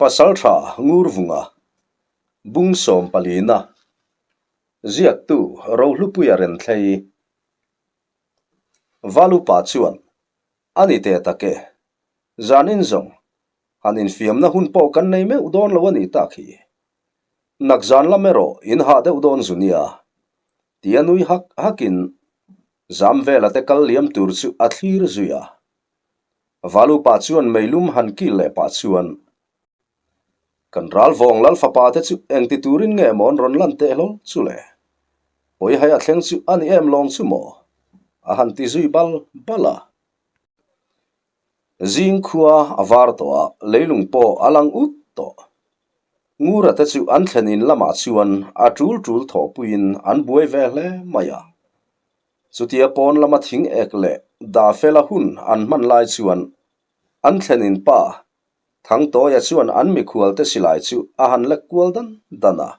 Pasaltha Ngurvunga, Bung Sawmpalina, Ziaktu Rohlupuia Renthlei. Valupa chuan, A ni teh tak e, zanin zawng han infiamna hun pawh kan nei meuh dawn lo a nih tak hi. Nak zan lam erawh in hah deuh dawn zu nia, tia nui hak hakin Zamvela te kal liam tur chu a thlir zui a. Valupa chuan meilum han kil leh pah chuan, Kan ralvawng Lalfapa te chu engti turin nge maw an rawn lan teh hlawl chu le? Pawihai a thleng chu a ni em lawng chu maw? A han ti zui bal bal a. Zing khua a var tawh a, leilung pawh a lang ut tawh. Ngura te chu an thlen in lamah chuan a tul tul thawhpuiin an buai ve hle mai a. Chutia pawn lama thing ek leh dah fela hun an hman lai chuan an thlen in pa Thangtawia chuan an mikhualte silai chu a han lek kual dan dan a.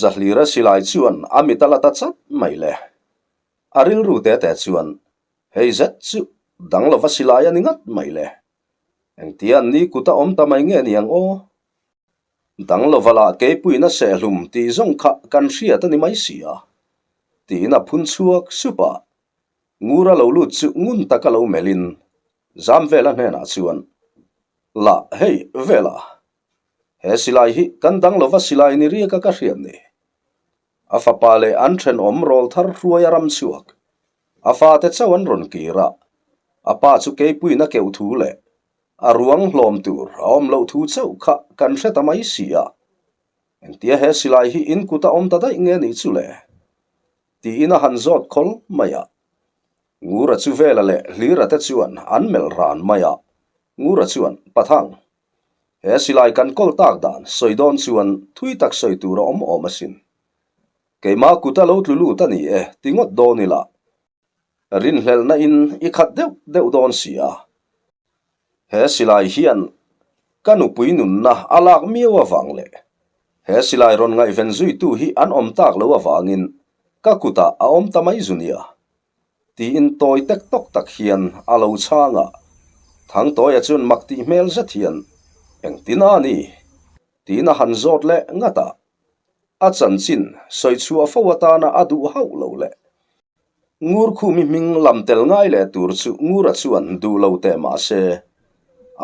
Zahlira silai chuan a mit a la ta chat mai le. A rilru te te chuan hei zet chu dang lova silai a ni ngat mai le. Engtia an ni kut a awm ta mai nge niang aw? Dang lova lah keipuiin a sehhlum tih zawng kha kan hriat a ni mai si a, tiin a phun chhuak sup a. Ngura lo lut chu ngun taka lo melhin Zamvela hnenah chuan, Lah hei Vela, he silai hi kan dang lova silai ni riaka ka hriat ni. A fapa leh an thenawm rawl thar hruai a ram chhuak. A fate chauh an rawn kir a, a pa chu keipuiin a keuh thu leh a ruang hlawm tur a awm loh thu chauh kha kan hre ta mai si a. Engtia he silai hi in kut a awm ta daih nge nih chu le? Tiin a han zawt khawl mai a. Ngura chu Vela leh Hlira te chuan an melh ran mai a. Ngura chuan, Pathang, he silai kan kawl tak dan sawi dawn chuan thui tak sawi tur a awm awm asin. Keimah kut a lo tlu lut a ni e ti ngawt dawn ila, rinhlelhna in i khat deuh deuh dawn si a. He silai hian ka nupui nunna a lak miau avang leh he silai rawn ngaihven zuitu hi an awm tak lo avangin ka kutah a awm ta mai zu nia. Tiin tawi tek tawk tak hian a lo chhang a. Thangtawia chuan mak tih hmel zet hian, Engtin a ni? Tiin a han zawt leh ngat a. A chanchin sawi chhuah fo atana a duh hauh lo le. Ngur khumi hming lam tel ngai leh tur chu Ngura chuan duh lo teh mah se,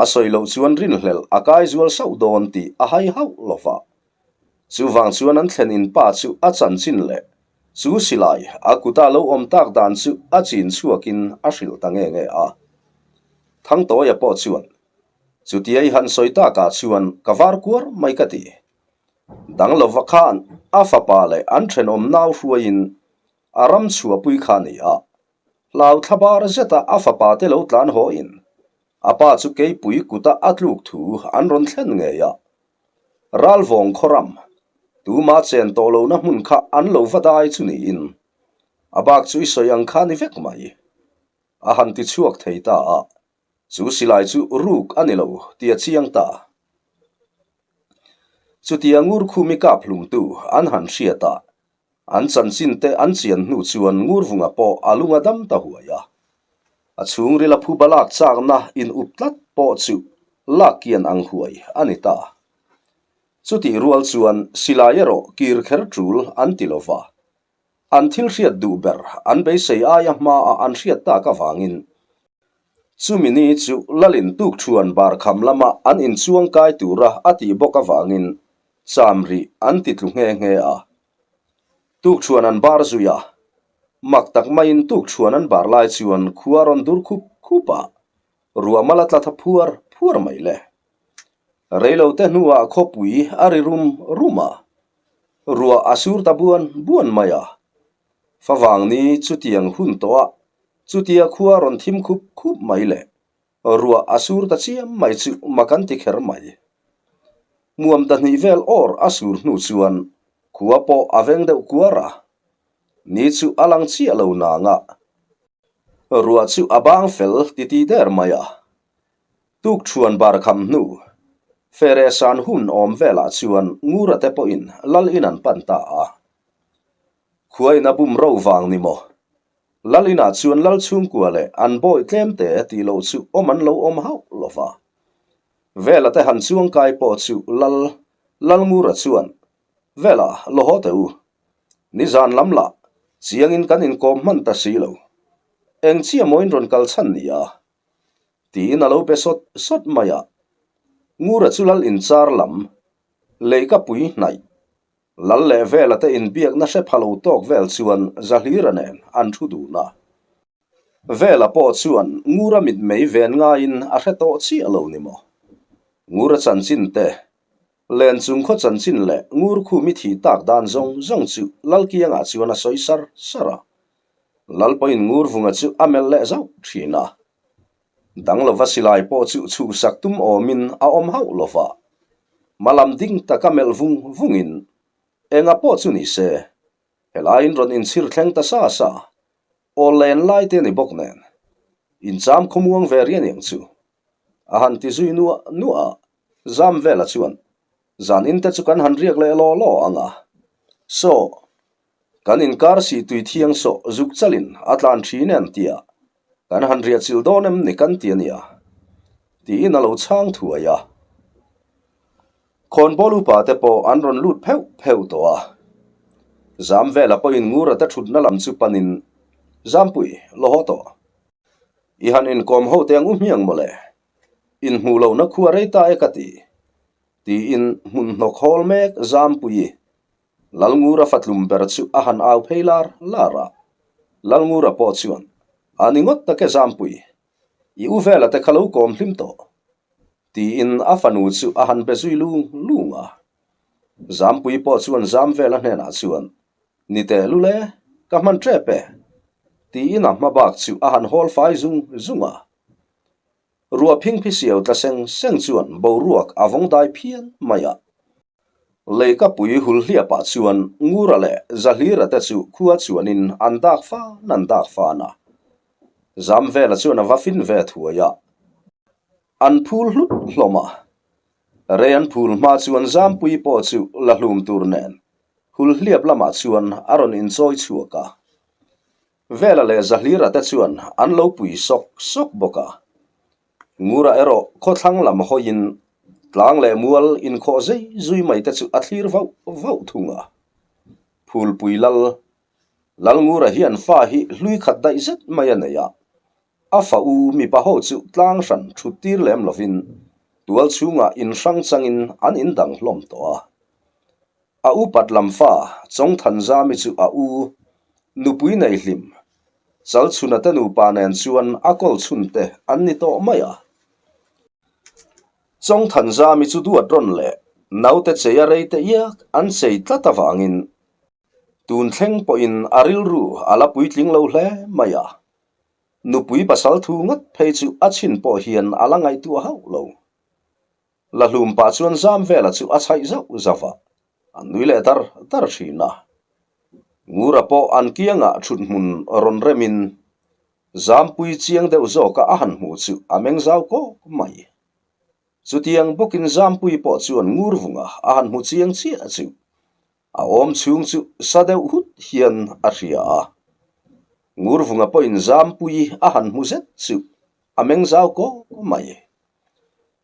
a sawi loh chuan rinhlelh a kai zual sauh dawn tih a hai hauh lo va. Chuvang chuan an thlen in pa chu a chanchin leh chu silai a kuta lo awm tak dan chu a chin chhuakin a hrilh ta nge nge a. Thangtawia pawh chuan, Chutia i han sawi takah chuan ka var kuar mai ka ti. Dang lova khan a fapa leh an thenawm nau hruaiin a ram chhuahpui kha a ni a. Hlau thlabar zeta a fapa te lo tlan haw in a pa chu keipui kuta a tluk thu an rawn thlen ngei a. Ralvawng khaw ram, tuma chen tawh lohna hmun kha an lo va dai chu niin a bak chu i sawi ang kha ni vek mai. A han ti chhuak thei ta a. Chu silai chu ruk a ni lo tih a chiang ta. Chutia Ngurkhumi kap hlumtu an han hriat a, an chanchin te an chian hnu chuan Ngurvunga pawh a lung a dam ta huai a. A chhungril a phuba lak chakna in up tlat pawh chu lak kian ang huai a ni ta. Chutih rual chuan silai erawh kir kher tul an ti lo va. An thil hriat duh ber an beisei aia hmaah an hriat tak avangin chumi ni chu Lalin tukthuan bar kham lama an inchuang kai tura a tih bawk avangin cham rih an ti tlu nghe nghe a. Tukthuan an bar zui a, mak tak maiin tukthuan an bar lai chuan khua rawn dur khup khup a, ruah mal a tla tha phuar phuar mai le. Reilote hnuah khawpui a ri rum rum a, Ruah a sur ta buan buan mai a. Favang ni chutiang hun tawh a, chutia khua rawn thim khup khup mai le. Ruah a sur ta chiam mai chu mak an ti kher mai. Muam ta hnih vel awr a sur hnu chuan khua pawh a veng deuh kuar a. Ni chu a lang chiah lo nang a. Ruah chu a bang fel titi der mai a. Tukṭhuan bar kham hnu, Fere san hun awm velah chuan Ngura te pawhin Lal in an pan ta a. Khuain a bum ro vang ni maw? Lal inah chuan Lal chhungkua leh an bawi tlem te tih loh chu awm an lo awm hauh lo va. Vela te han chuangkai pawh chu Lal Lalngura chuan, Vela, law haw teh u. Nizan lam lah chiangin kan inkawm hman ta si lo. Eng chiah maw in rawn kal chhan ni a? Tiin a lo be sawt sawt mai a. Ngura chu Lal inchar lam, leikapui hnaih, Lal leh Vela te inbiakna hre pha lo tawk vel chuan Zahlira nen an thu dun a. Vela pawh chuan Ngura mitmei ven ngaiin a hre tawh chiah lo ni maw? Ngura chanchin te, Len chung khaw chanchin leh Ngur khu mi thih tak dan zawng zawng chu Lalkiangah chuan a sawi sar sar a. Lal pawhin Ngur vunga chu a melh leh zauh thin a. Dang lova silai pawh chu chhuhsak tum awmin a awm hauh lova. Hmalam ding taka melh vung vungin enga pawh chu ni se, helaiin rawn inchhir thleng ta sa sa, aw len lai te ni bawk nen, incham khawmuang ve rian ang chu. A han ti zui nuah nuah a, zam vela chuan zan in te chu kan han riak leh law law ang a. Saw, Kan inkar sih tui thiang sawh zuk chalin a tlan thin em tia kan han riah chilh dawn em ni kan ti a nia tiin a lo chhang thuai a. Khawnbawl upa te pawh an rawn lut pheuh pheuh tawh a. Zam vela pawhin Ngura te thutna lam chu panin Zampui law haw tawh. I han inkawm ho te ang u hmiang mawle. Inhmuh lohna khua rei ta e ka ti. Tiin hmun hnawk hawl mek Zampuii Lalngura fatlum ber chu a han au phei lar lar a, Lalngura pawh chuan, A ni ngawt tak e Zampui, i u vela te kha lo kawm hlim tawh, tiin a fanu chu a han be zui lung lung a. Zampui pawh chuan Zam vela hnenah chuan, Ni teh lul e, ka hman tep e, tiin a hma bak chu a han hawl fai zung zung a. Ruah phingphisiau tla seng seng chuan boruak a vawng dai phian mai a. Leikapui hulhliapah chuan Ngura leh Zahlira te chu khua chuanin an dak fan an dak fan a. Zamvela chuan a va fin ve thuai a, an phul hlut hlawm a. Rei an phul hma chuan Zampui pawh chu la hlum tur nen hulhliap lamah chuan a rawn inchawi chhuak a. Vela leh Zahlira te chuan an lo pui sawk sawk bawk a. Ngura erawh khawthlang lam hawiin tlang leh mual inkhawh zui zui mai te chu a thlir vauh vauh thung a. Phulpui lal, Lalngura hian fa hi hlui khat daih zet mai a nei a. A fa u mipa ho chu tlang hran thut tir lem lovin tual chhungah inhrang changin an indang hlawm tawh a. A upat lam fa Chawngthanzami chu a u nupui nei hlim Chalchhuna te nupa nen chuan a kawl chhun te an ni tawh mai a. Chawngthanzami chu duat rawn leh naute chei a rei te iak an chei tlat avangin tun thleng pawhin a rilru a la puitling lo hle mai a. Nupui pasal thu ngawt phei chu a chhin pawh hian a la ngaihtuah hauh lo. La hlum pah chuan zam vela chu a chhaih zauh zauh a, a nui leh dar dar thin a. Ngura pawh an kiangah thut hmun rawn remin Zampui chiang deuh zawka a han hmuh chu a meng zau kawk mai. Chutiang bawkin Zampui pawh chuan ngur vunga a han hmu chiang chiah chu a awm chhung chu sa deuh hut hian a hria a. Ngur vunga pawhin Zampui a han hmu zet chu a meng zau kawk mai.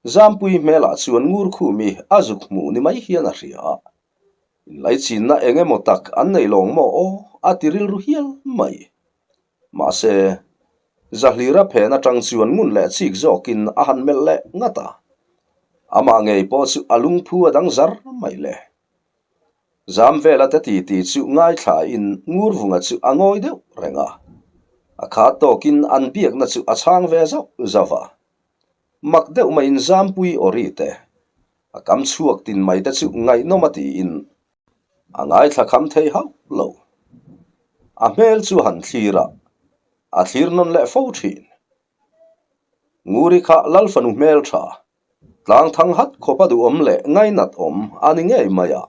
Zampui hmelah chuan ngur khumi a zuk hmuh ni mai hian a hria a, inlaichinna eng emaw tak an nei lawng maw aw a ti rilru hial mai. Mahse, Zahlira phen atang chuan ngun leh chik zawkin a han melh leh ngat a, amah ngei pawh chu a lungphu a dang zar mai le. Zamvela te titi chu ngaithlain Ngurvunga chu a ngawi deuh reng a, a khat tawkin an biakna chu a chhang ve zauh zauh a. Mak deuh maiin Zampui awri te, a kam chhuak tin mai te chu ngaihnawm a tiin a ngaithla kham thei hauh lo. A hmel chu han thlir a, a thlir nawn leh fo thin. Nguri kha Lalfanu hmel tha, tlang thang hat khawp a duhawm leh ngainat awm a ni ngei mai a.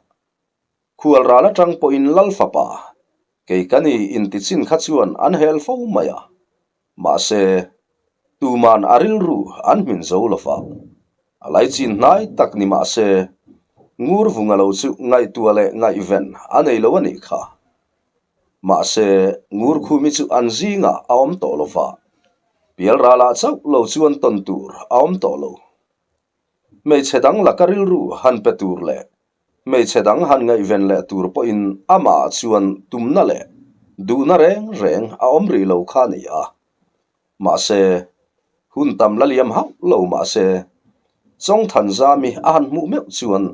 Khual ral atang pawhin Lalfapa, kei ka ni intichin kha chuan an hel fo mai a. Mahse, tuman a rilru an hmin zo lo va. A laichin hnai tak ni mah se, ngur vunga lo chu ngaihtuah leh ngaihven a nei lo a nih kha. Mahse, ngur khumi chu an zingah a awm tawh lo va, pialralah chauh lo chuan tawn tur a awm tawh lo. Hmeichhe dang laka rilru han pe tur leh hmeichhe dang han ngaihven leh tur pawhin amah chuan tumna leh duhna reng reng a awm rih lo kha a ni a. Mahse, hun tam la liam hauh lo mahse, Chawngthanzami a han hmuh meuh chuan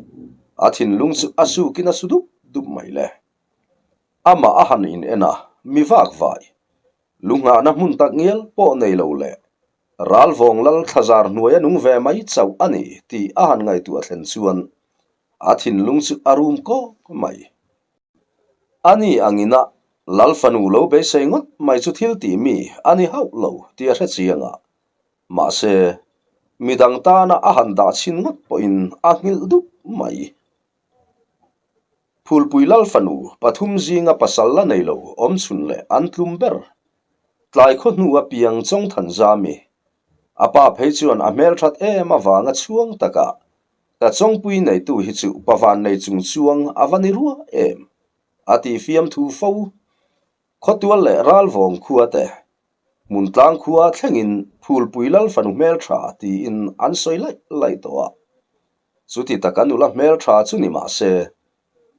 a thinlung chu a sukin a su dup dup mai le. Amah a han in en a, mi vak vai. Lunghahna hmun tak ngial pawh nei lo leh Ralvawng lal thlazar hnuai a nung ve mai chauh a ni tih a han ngaihtuah thlen chuan a thinlung chu a rum kawk mai. Ani angina lal fanu lo beisei ngawt mai chu thil tih mi a ni hauh lo tih a hre chiang a, mahse midang tana a han dah chhin ngawt pawhin a nghilh dup mai. Phulpui lal fanu pathum zinga pasal la nei lo awm chhun leh an tlum ber. Tlai khaw hnu a piang Chawngthanzami. A pa phei chuan a hmelthat em avanga chhuang takah ka Chawngpui neitu hi chu pavan nei chung chuang a va ni rua em a ti fiamthu fo. Khawtual leh Ralvawng khua te Hmuntlang khua thlengin Phulpui lal fanu hmeltha tiin an sawi laih laih tawh a. Chuti taka nula hmeltha chu ni mah se,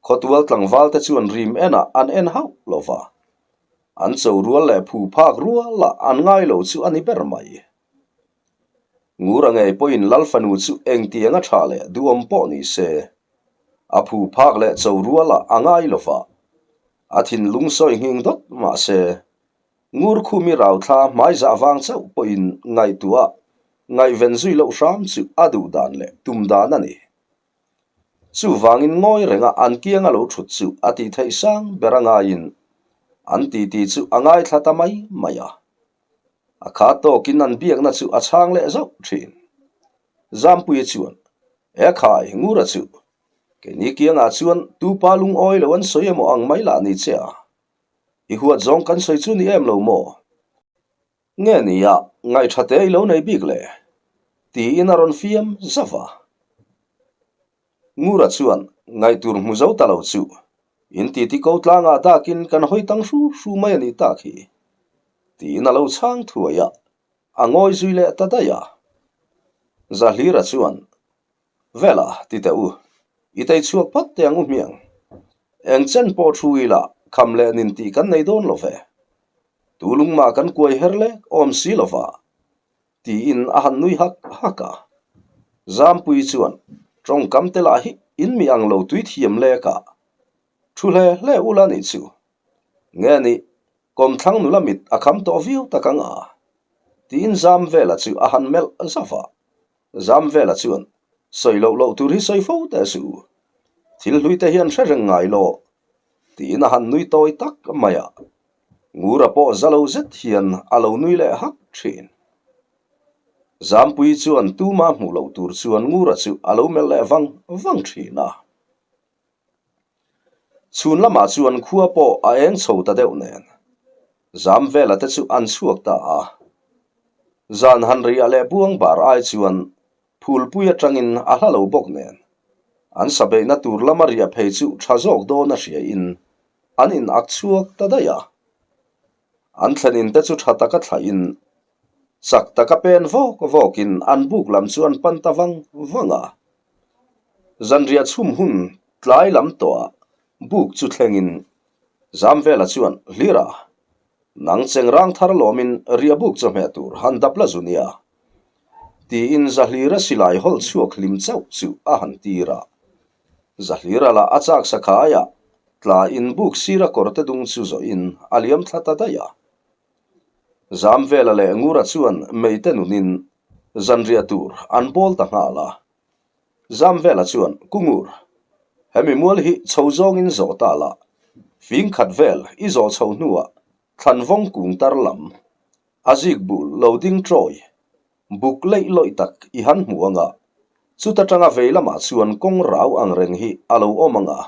khawtual tlangval te chuan rim enah an en hauh lo va. An cho rual leh phu phak rualah an ngai lo chu a ni ber mai. Ngura ngei pawhin lal fanu chu engtianga tha leh duhawm pawh ni se, a phu phak leh cho rualah a ngai lo va. A thinlung sawi nghing dawt mah se, Ngurkhumi rauthla hmaizah vang chauh pawhin ngaihtuah ngaihven zui loh hram chu a duh dan leh tum dan a ni. Chuvangin ngawi renga an kianga lo thut chu a tih theih sang ber a ngaiin an titi chu a ngaithla ta mai mai a. A khat tawkin an biakna chu a chhang leh zauh thin. Zampuia chuan, E khai, Ngura chu, keini kiangah chuan tupa lungawi lo an sawi emaw ang mai lah ni che a. I huat zawng kan sawi chu ni em lo maw? Nge nia, ngaihṭha te i lo nei bik le? Tiin a rawn fiam zauh a. Ngura chuan ngaihtur hmu zo ta lo chu in titi ko tlangah dakin kan hawi tang hru hru mai a nih tak hi, tiin a lo chhang thuai a, a ngawi zui leh ta daih a. Zahlira chuan Vela, ti teh u, i tei chhuak phawt teh ang u hmiang. Eng chen pawh thu ila kham leh nin tih kan nei dawn lo ve. Tu lungmah kan kuai her lek awm si lo va, tiin a han nui hak hak a. Zampui chuan tawngkam te lah hi in mi ang lo tui thiam lek a, thu hle hle ula nih chu. Nge nih, kawmthlang nula mit a kham tawh viau tak ang a, tiin Zamvela chu a han melh zauh a. Zamvela chuan, Sawi loh loh tur hi sawi fo teh suh u. Thil hlui te hian hre reng ngai lo, tiin a han nui tawi tak mai a. Ngura pawh za lo zet hian a lo nui leh hak thin. Zampui chuan tuma hmuh loh tur chuan Ngura chu a lo melh leh vang vang thin a. Chhun lamah chuan khua pawh a eng chho ta deuh nen, Zamvela te chu an chhuak ta a. Zan han riah leh buang bar ai chuan phulpui atangin a hla lo bawk nen, an sabeihna tur lama riah phei chu tha zawk dawn a hriain an in ak chhuak ta daih a. An thlen in te chu tha taka thlahin, chak taka pen vawk vawkin an buk lam chu an pan ta vang vang a. Zanriah chhum hun tlai lam tawhah buk chu thlengin Zamvela chuan Hlira, nang chengrang thar lawmin riah buk chawhmeh tur han dap la zu nia, tiin Zahlira silai hawlh chhuak hlim chauh chu a han tir a. Zahlira lah a chak sakhaiah tlaiin buk sira kawrte dung chu zawhin a liam thla ta daih a. Zamvela leh Ngura chuan meite nunin zanriah tur an bawl ta nghal a. Zamvela chuan, Kungur, hemi mual hi chho zawngin zawh ta la, fing khat vel i zawh chho hnuah thlanvawng kung tar lam, a zik bul lo ding trawi, buk leih lawih tak i han hmu ang a, chuta tanga vei lamah chuan kawng rau ang reng hi a lo awm ang a.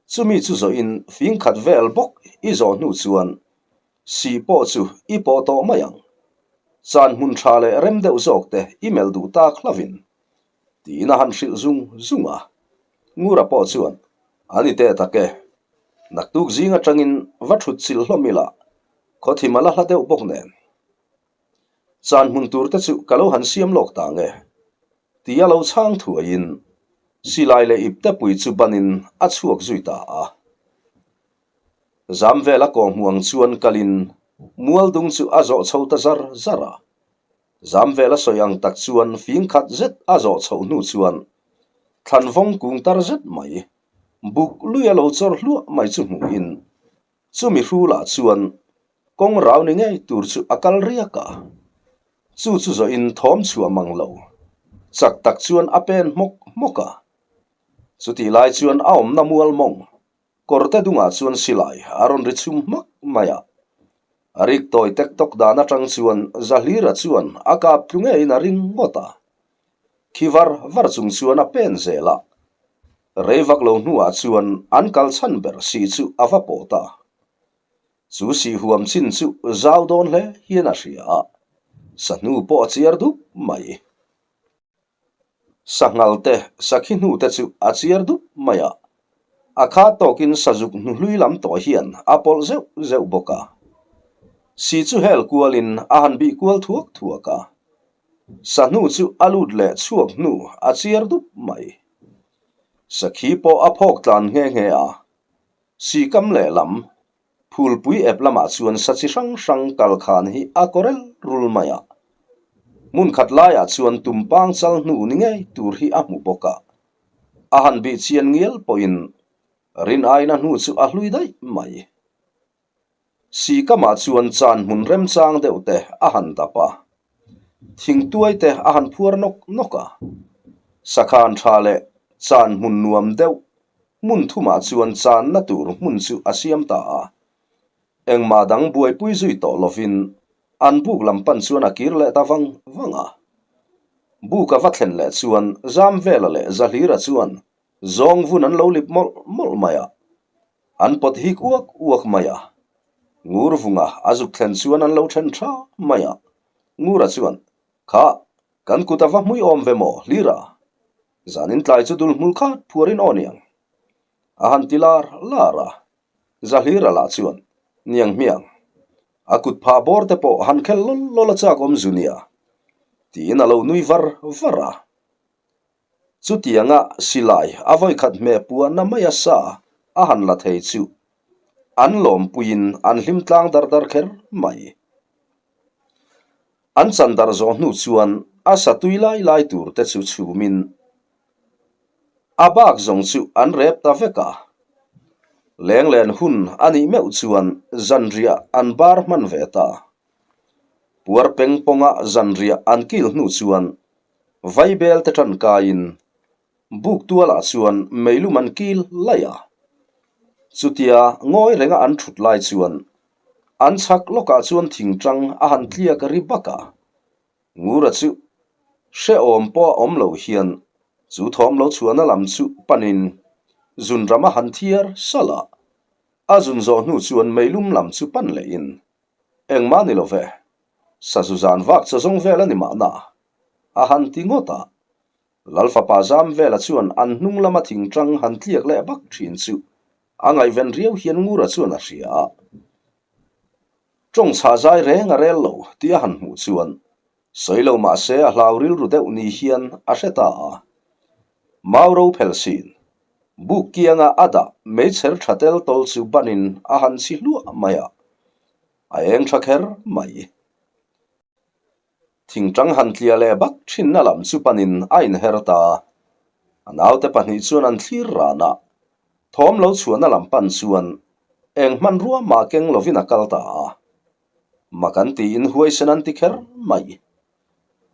Chumi chu zawhin fing khat vel bawk i zawh hnu chuan Si pawh chu i pawh tawh mai ang. Chan hmun tha leh rem deuh zawk te i melh duh tak hlavin. Tiin a han hrilh zung zung a. Ngura pawh chuan, A ni teh tak e. Naktuk zing atangin va thut chilh hlawm ila, khawthim a la hla deuh bawk nen. Chan hmun tur te chu ka lo han siam lawk ta nge. Tia lo chhang thuaiin silai leh iptepui chu banin a chhuak zui ta a. Zam vela kawhhmuh ang chuan kalin mualdung chu a zawh chho ta zar zar a. Zam vela sawi ang tak chuan fing khat zet a zawh chhoh hnu chuan thlanvawng kung tar zet mai buk lui a lo chawr hluah mai chu hmuhin Chumi hrulah chuan kawng rau ni ngei tur chu a kal riak a, chu chu zawhin thawm chhuah mang lo chak tak chuan a pen hmawk hmawk a. Chutih lai chuan a awmna mual mawng kawrte dungah chuan silai a rawn ri chhum hmak mai a. A rik tawi tek tawk dan atang chuan Zahlira chuan a kap tlu ngeiin a ring ngawt a. Khi var var chung chuan a pen zel a, rei vak lo hnuah chuan an kal chhan ber sih chu a va pawh ta. Chu sih huam chin chu zau dawn hle hian a hria a, sahnu pawh a chiar dup mai. Sanghal te, sakhi hnu te chu a chiar dup mai a, a kha tawkin sazuk hnuhlui lam tawh hian a pawlh zeuh zeuh bawk a. Si chu hel kualin a han bih kual thuak thuak a, Sahnu chu a lut leh chhuak hnu a chiar dup mai. Sakhi pawh a phawk tlan nghe nghe a. Sikam lehlam, phulpui ep lamah chuan sa chi hrang hrang kal khan hi a kawrel rul mai a. Hmun khat laiah chuan tumpang chal hnu ni ngei tur hi a hmu bawk a. A han bih chian ngial pawhin rin aina hnu chu a hlui daih mai. Sikamah chuan chan hmun remchang deuh te a han dap a, thingtuai te a han phuar nawk nawk a. Sakhan tha leh chan hmun nuam deuh hmun thumah chuan channa tur hmun chu a siam ta a. Engmah dang buaipui zui tawh lovin an buk lam pan chuan a kir leh ta vang vang a. Buk a va thlen leh chuan Zamvela leh Zahlira chuan Zawng vun an lo lip mawlh mawlh mai a, an pawt hik uak uak mai a. Ngur vunga a zuk thlen chuan an lo then tha mai a. Ngura chuan, Kha, kan kut a va hmui awm ve maw, Hlira? Zanin tlai chu dul hmul khat phuarin aw niang. A han ti lar lar a. Zahlira lah chuan, Niang hmiang, a kut phah bawr te pawh han khel lawl lawl a chak awm zu nia, tiin a lo nui var var a. Chutianga silai a vawikhat hmeh puahna maia sa a han la thei chu an lawmpuiin an hlim tlang dar dar kher mai. An chan darh zawh hnu chuan a sa tui lai lai tur te chu chhumin a bak zawng chu an rep ta vek a. Lenglen hun a nih meuh chuan zanriah an bar hman ve ta. Puar peng pawnga zanriah an kil hnu chuan Vaibel te tan kaiin buk tualah chuan meilum an kil laih a. Chutia ngawi renga an thut lai chuan an chhak lawkah chuan thingtang a han tliak ri bak a. Ngura chu hrehawm pawh a awm lo hian chu thawm lo chhuahna lam chu panin zunram a han thiar salh a. A zun zawh hnu chuan meilum lam chu pan lehin Engmah ni lo ve, sazu zan vak chaw zawng vel a ni mahna, a han ti ngawt a. Lal fapa zam vela chuan an hnung lama thingtang han tliak leh bak thin chu a ngaihven riau hian Ngura chuan a hria a. Tawng chhah zai reng a rel lo tih a han hmuh chuan sawi lo mah se a hlau rilru deuh ni hian a hre ta a. Mau ro phel sin, buk kianga a dah meichher tha tel tawl chu banin a han chhi hluah mai a, a eng tha kher mai. Thingtang han tlia leh bak thinna lam chu panin a inher ta a, a naute pahnih chuan an thlir ran a, thawm lo chhuahna lam pan chuan eng hmanrua mah keng lovin a kal ta a. Mak an tiin huaisen an ti kher mai.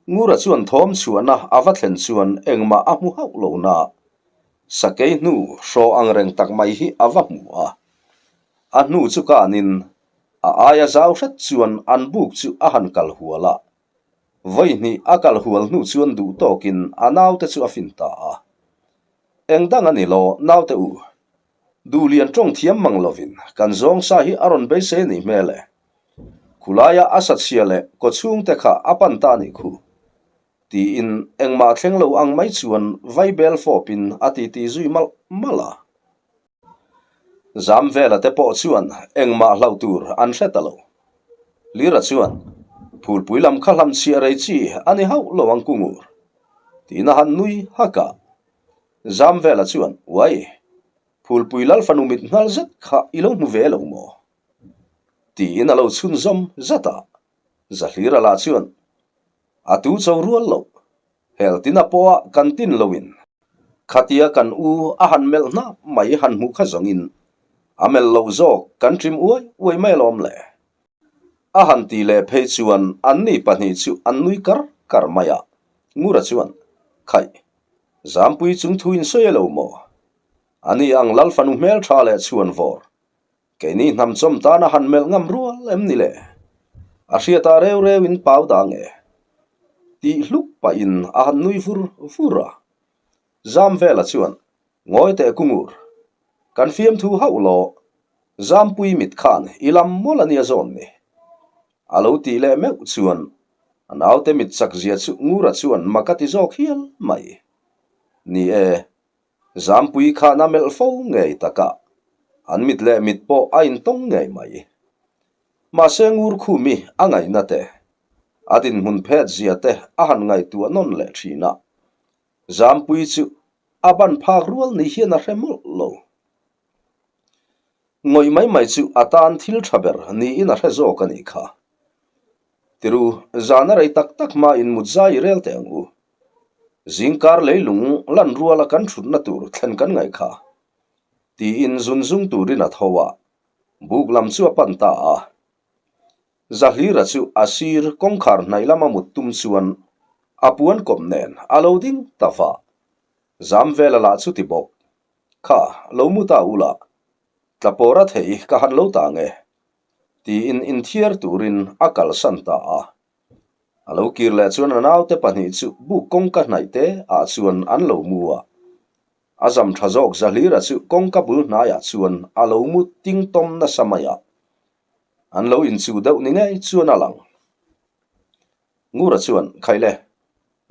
Ngura chuan thawm chhuahna a va thlen chuan engmah a hmu hauh lo na. Sakei hnu hraw ang reng tak mai hi a va hmu a. A hnu chu kanin a aia zau hret chuan an buk chu a han kal hual a. Vawihnih a kal hual hnu chuan duh tawkin a naute chu a fin ta a. Eng dang a ni lo naute u. Duhlian tawng thiam mang lovin kan zawng sa hi a rawn beisei a nih hmel e. Khulaia a satchhia leh kawchhungte kha a pan ta a nih khu. Tiin engmah thleng lo ang mai chuan vaibel fawpin a titi zui malh malh a. Zamvela te pawh chuan engmah hlauh tur an hre ta lo. Lira chuan, Phulpui lam kha hlamchhiah rei chi a ni hauh lo ang Kungur. Tiin a han nui hak a. Zamvela chuan, Uai, Phulpui Lal fanu mit nghal zet kha i lo hmu ve lo maw? Tiin a lo chhunzawm zat a. Zahlira lah chuan, A tu cho rual loh, hel tina pawha kan tin loin khatia kan u a han melh hnap mai han hmuh kha zawngin a melh loh zawk kan ṭim uai uai mai alawm le. A han ti leh phei chuan anni pahnih chu an nui kar kar mai a, Ngura chuan, Khaih, Zampui chung thu in sawi elo maw? Ani ang Lal fanu hmelṭha leh chhuan vawr, keini hnam chawm tana han melh ngam rual em ni le? A hriatah reu reu in pau dang e. Tih hluk pahin a han nui vur vur a. Zamvela chuan, Ngawi teh Kungur, kan fiamthu hauh law, Zampui mit khan i lam mawlh a nia zawn ni. A lo tih leh meuh chuan a naute mit chak zia chu Ngura chuan mak a ti zawk hial mai. Ni e, Zampui khan a melh fo ngei takah an mit leh mit pawh a intawng ngei mai. Mahse Ngur Khumi a ngaihna te, a dinhmun phet zia te a han ngaihtuah nawn leh thin a. Zampui chu a ban phak rual ni hian a hre mawlh lo. Ngawih mai mai chu a tan thil tha ber niin a hre zawk a nih kha. Tiru, zan a rei tak tak hmain mut zai i rel teh ang u. Zingkar leilung lan ruala kan thutna tur thlen kan ngaih kha. Tiin zun zung turin a tho a, buk lam chu a pan ta a. Zahlira chu a sir kawngkhar hnaih lama mut tum chuan a puan kawp nen a lo ding ta va. Zamvela lah chu ti bawk. Kha, lo mu ta ula, tla pawr a thei ka han lo ta nge? Tiin inthiar turin a kalsan ta a. A lo kir leh chuan a naute pahnih chu buk kawngka hnaih te ah chuan an lo mu a. A zam tha zawk Zahlira chu kawngka bul hnaiah chuan a lo mu ting tawm nasa mai a. An lo inchuh deuh ni ngei chuan a lang. Ngura chuan, Khaile,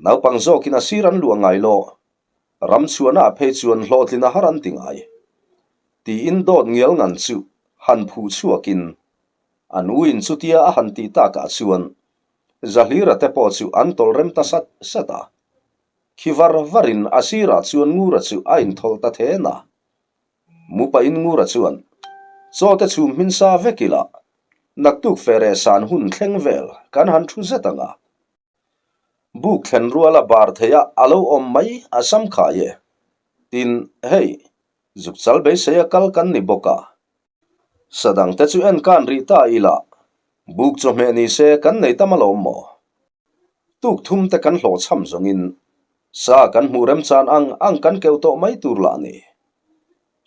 naupang zawkin a sir an luah ngai lo. Ram chhuahna ah phei chuan hlawhtlin a har an ti ngai. Tiin dawt ngial ngan chu han phuh chhuakin an uin chutia a han tih takah chuan Zahlira te pawh chu an tawlh rem ta sat sat a. Khi var varin a sirah chuan Ngura chu a inthawlh ta then a. Mupain Ngura chuan, Chaw te chhum hmin sa vek ila, naktuk feh san hun thleng vel kan han thu zet ang a. Buk thlen ruala bar theia a lo awm mai a sam khai e. Tin, hei, zuk chal beisei a kal kan ni bawk a. Sa dangte chu en kan rih ta ila, buk chawhmeh ni se kan nei tam alawm maw? Tuk thum te kan hlawh chham zawngin sa kan hmuh remchan ang ang kan keuh tawh mai tur lah a ni.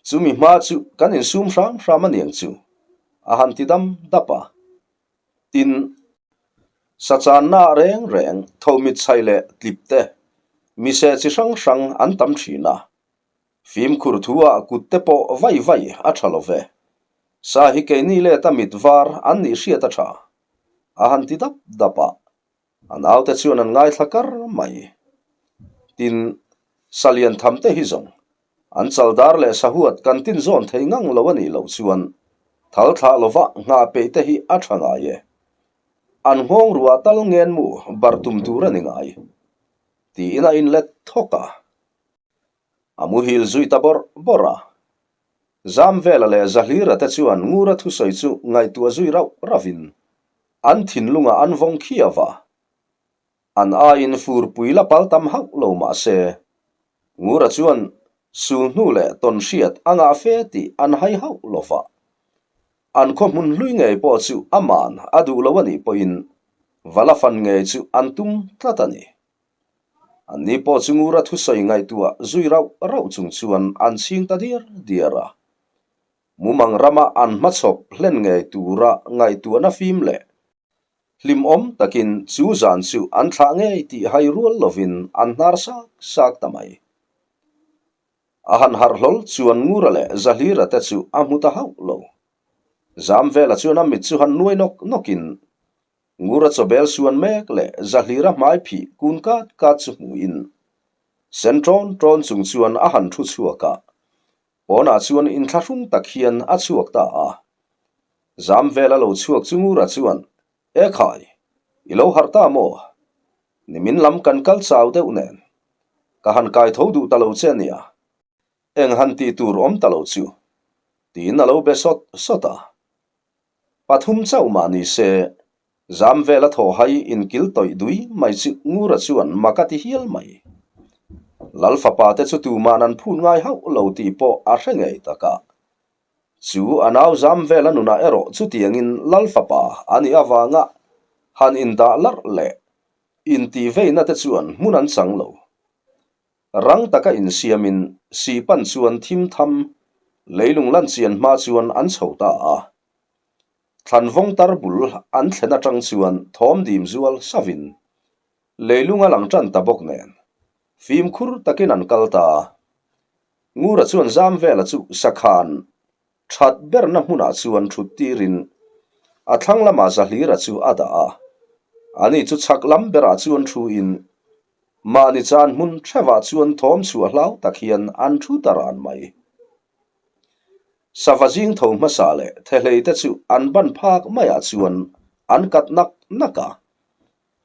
Chumi hma chu kan insum hram hram a niang chu, a han ti dam dap a. Tin, sa channa reng reng tho mitchhai leh tlip te, mise chi hrang hrang an tam thin a. Fimkhur thu ah kut te pawh vai vai a tha lo ve. Sa hi keini leta mit var an nih hriat a tha. A han ti dap dap a. A naute chuan an ngaithla kar mai. Tin, sa lian tham te hi zawng, an chaldar leh sahuat kan tin zawn thei ngang lo a nih loh chuan thal thlah lova nghah peih te hi a tha ngai e. An nghawng ruah tal ngen mu bar tum tur a ni ngai. Tiin a inlet thawk a. A muhil zui ta bawrh bawrh a. Zamvela leh Zahlira te chuan Ngura thusawi chu ngaihtuah zui rauh rauhin An thinlungah an vawng khiau a, an aiin furpui la pal tam hauh lo mah se, Ngura chuan sulhnu leh tawn hriat a ngah fe tih an hai hauh lo va. An khaw hmun hlui ngei pawh chu aman a duh lo a nih pawhin vala fan ngei chu an tum tlat a ni. Anni pawh chu Ngura thusawi ngaihtuah zui rauh rauh chung chuan an chhing ta diar diar a. Mumang rama an hmachhawp hlen ngei tura ngaihtuahna fim leh hlimawm takin chu zan chu an thlah ngei tih hai rual lovin an hnar sak sak ta mai. A han harh hlawl chuan Ngura leh Zahlira te chu a hmu ta hauh lo. Zamvela chuan a mit chu han nuai nawk nawkin Ngura chawbel suan mek leh Zahlira hmai phih kun kat kat chu hmuin sen ṭawn ṭawn chung chuan a han thu chhuak a. Pawnah chuan inthlahrung tak hian a chhuak ta a. Zam vel a lo chhuak chu Ngura chuan, E khai, i lo harh ta maw? Nimin lam kan kal chau deuh nen. Ka han kai tho duh ta lo che a nia. Eng han tih tur awm ta lo chu. Tiin a lo be sawt sawt a. Pathum chauh mah ni se, zam vela thaw hai inkil tawih dui mai chu Ngura chuan mak a ti hial mai. Lal fapa te chu tuman an phut ngai hauh lo tih pawh a hre ngei tak a. Chu a nau zam vela nunah erawh chutiangin Lal fapa a nih avanga han indah larh leh intih veina te chuan hmun an chang lo. Rang taka insiamin sihpan chuan thim tham leilung lan chian hma chuan an chho ta a. Thlan vawng tar bul an thlen atang chuan thawm dim zual savin leilung a lang tan ta bawk nen fimkhur takin an kal ta a. Ngura chuan zam vela chu sakhan That berna hmunah chuan thut tirin a thlang lamah Zahlira chu a dah a. Ani chu chhak lam berah chuan thuin mahni chan hmun thevah chuan thawm chhuah hlau tak hian an thu ta ran mai. Sava zing tho hmasa leh thehlei te chu an ban phak maiah chuan an kat nak nak a,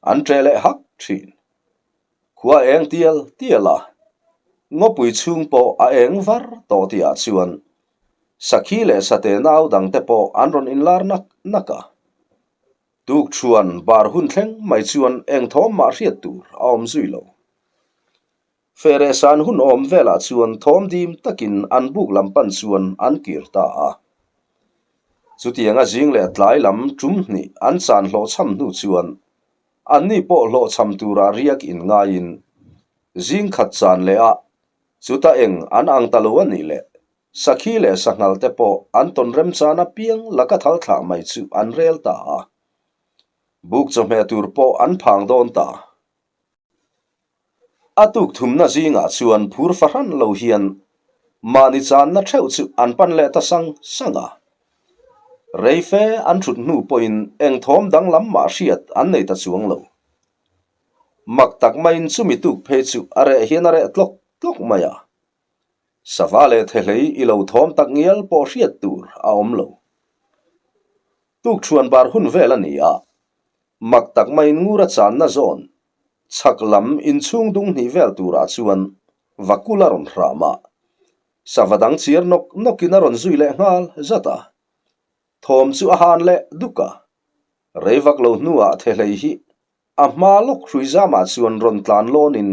an ṭeh leh hak ṭhin. Khua eng tial tial a, ngawpui chhung pawh a eng var tawh tihah chuan sakhi leh sate nau dangte pawh an rawn inlar nak nak a. Tukṭhuan bar hun thleng mai chuan eng thawm mah hriat tur a awm zui lo. Fereh san hun awm velah chuan thawm dim takin an buk lam pan chuan an kir ta a. Chutianga zing leh tlai lam tum hnih an chan hlawhchham hnu chuan anni pawh hlawhchham tura riak in ngaiin zing khat chan leh a, chuta eng an ang ta lo a nih leh sakhi leh sanghal te pawh an tawn remchan apiang laka thal thlah mai chu an rel ta a. Buk chawhmeh tur pawh an phang dawn ta. A tuk thumna zingah chuan phur fahran lo hian mahni channa theuh chu an pan leh ta sang sang a. Rei fe an thut hnu pawhin eng thawm danglam mah hriat an nei ta chuang lo. Mak tak maiin chumi tuk phei chu a reh hian a reh tlawk tlawk mai a. Sava leh thehlei i lo thawm tak ngial pawh hriat tur a awm lo. Tukṭhuan bar hun vel a ni a, mak tak maiin ngura channa zawn chhak lam inchhung dung hnih vel turah chuan vakul a rawn hram a, sava dang chiar nawk nawkin a rawn zui leh nghal zat a, thawm chu a han leh duk a, rei vak lo hnuah thehlei hi a hma lawk hrui zamah chuan rawn tlan lawnin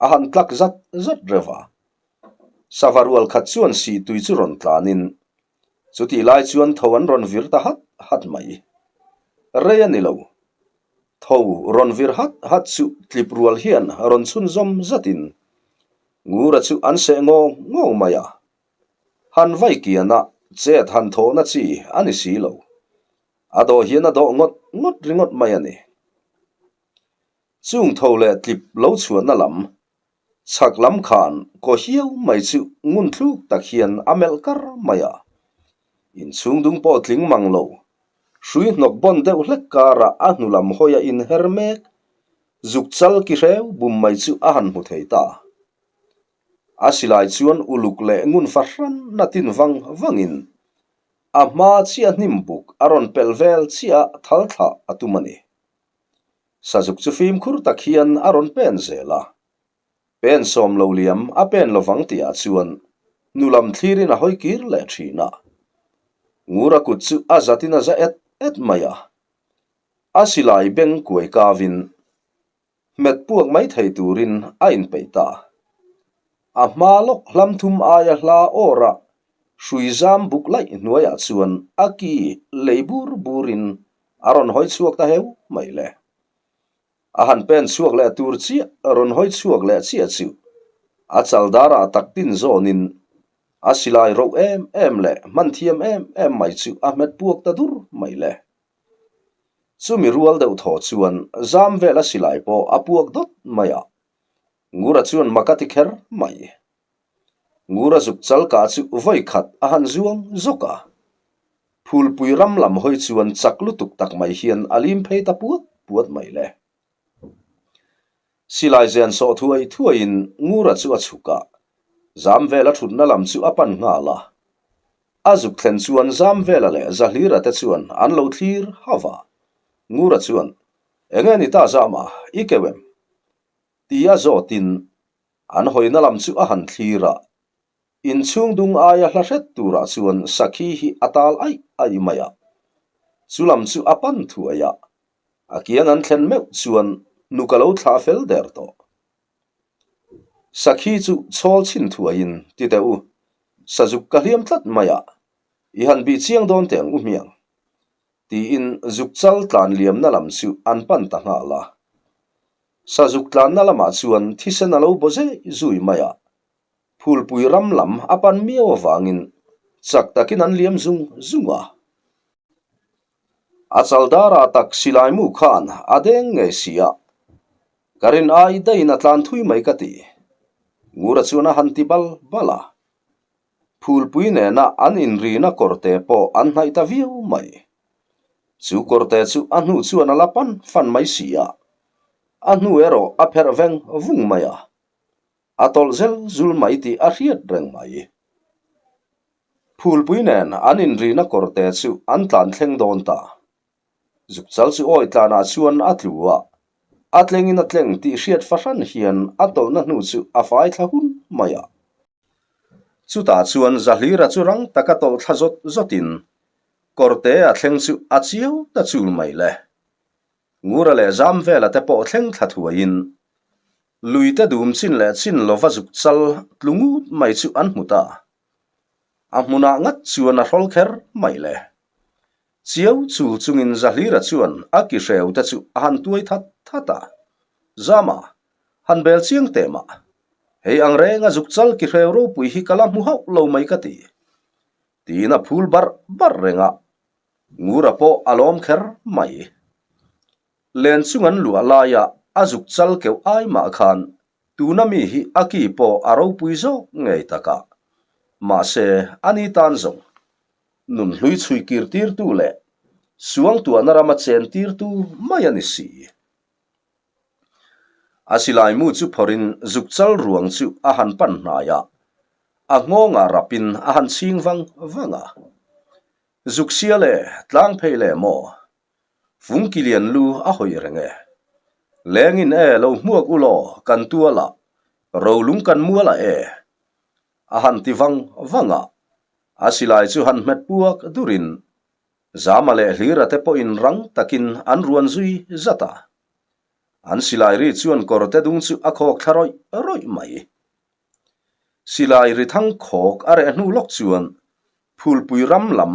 a han tlak zat zat reuh a. Sava rual khat chuan sih tui chu rawn tlanin chutih lai chuan tho an rawn vir ta hat hat mai. Rei a ni lo. Tho rawn vir hat hat chu tlip rual hian rawn chhunzawm zatin Ngura chu an seh ngawng ngawng mai a. Han vai kiana chet han thawhna chi a ni si lo. A dawh hian a dawh ngawt ngawt ringawt mai a ni. Chung tho leh tlip lo chhuahna lam chhak lam khan kaw hiau mai chu ngun thluk tak hian a melh kar mai a. Inchhung dung pawh tling mang lo, hrui hnawk bawn deuh hlek karah a hnu lam hawi a inher mek, zuk chal ki hreu bum mai chu a han hmu thei ta. A silai chuan uluk leh ngun fahran na tin vang vangin A hma chiah hnim buk a rawn pelh vel chiah thal thlah a tum a ni. Sazuk chu fimkhur tak hian a rawn pen zel a. Pen sawm lo liam a pen lovang tihah chuan nu lam thlirin a hawi kir leh thin a. Ngura kut chu a zatin a za et et mai a. A silai beng kuai kavin Hmet puak mai thei turin a inpeih ta. A hma lawk hlam thum aia hla awrah hrui zam buk laih hnuaiah chuan a ki lei bur burin a rawn hawi chhuak ta heu mai le. A han pen chhuak leh tur chiah rawn hawi chhuak leh chiah chu a chal darah tak tin zawnin a silai roh em em leh hman thiam em em mai chu a hmet puak ta dur mai le. Chumi rual deuh thaw chuan zam vel a silai pawh a puak dawt mai a, Ngura chuan mak a ti kher mai. Ngura zuk chal kah chu vawi khat a han zuang zawk a, Phulpui ram lam hawi chuan chak lutuk tak mai hian a lim phei ta puat puat mai le. Silai zen sawh thuai thuaiin Ngura chu a chhuk a, zam vel a thutna lam chu a pan nghal a. A zuk thlen chuan Zamvela leh Zahlira te chuan an lo thlir hauh a. Ngura chuan, Enge ni ta Zama, i keu em? Tia zawtin. An hawina lam chu a han thlir a, inchhung dung aia hla hret turah chuan sakhi hi a tal aih aih mai a. Chu lam chu a pan thuai a, a kiang an thlen meuh chuan nuk a lo thlah fel der tawh. Sakhi chu chhawl chhin thuaiin ti teh u, sazuk ka hliam tlat mai a, i han bih chiang dawn teh ang u hmiang. Tiin zuk chal tlan liamna lam chu an pan ta nghal a. Sazuk tlanna lamah chuan thisen a lo baw zeh zui mai a, phulpui ram lam a pan miau avangin chak takin an liam zung zung a. A chaldara tak silai mu khan a deng ngei si a, ka rin ai daihin a tlan thui mai ka ti. Ngura chuan a han ti bal bal a. Phulpui nena an inrina kawrte pawh an hnaih ta viau mai. Chu kawrte chu a hnu chuan a la pan fan mai si a, a hnu erawh a pherh veng vung mai a, a tawlh zel zul mai tih a hriat reng mai. Phulpui nen an inrina kawrte chu an tlan thleng dawn ta. Zukchal chu awi tlanah chuan a tlu a, a tlengin a tleng tih hriat fahran hian a tawlhna hnu chu a fai thla hun mai a. Chutah chuan Zahlira chu rang taka tawlh thla zawt zawtin kawrte a thleng chu a chiau ta chul mai le. Ngura leh Zamvela te pawh thleng thla thuaiin luite dum chin leh chin lova zukchal tlu ngut mai chu an hmu ta. A hmunah ngat chuan a hrawl kher mai le. Chiau chul chungin Zahlira chuan a ki hreu te chu a han tuai that that a. Zama, han bel chiang teh mah. Hei ang renga zuk chal ki hreu ropui hi ka la hmu hauh lo mai ka ti. Tiin a phul barh barh reng a. Ngura pawh a lawm kher mai. Len chung an luah laia a zuk chal keuh ai mah khan tuna mi hi a ki pawh a ropui zawk ngei tak a. Mahse, ani tan zawng Nun hlui chhui kir tirtu leh suangtuahna rama chen tirtu mai a ni si. A silai mu chu phawrhin zukchal ruang chu a han pan hnai a, a nghawngah rapin a han chhing vang vang a. Zuk sia le, tlang phei le maw? Fungki lian lu a hawi reng e. Lengin e lo hmuak u law kan tual a, rolung kan mual a e. A han ti vang vang a, A silai chu han hmet puak durin Zama leh Hlira te pawhin rang takin an ruan zui zat a. An silai ri chuan kawrte dung chu a khawk thla rawih rawih mai. Silai ri thang khawk a reh hnu lawk chuan Phulpui ram lam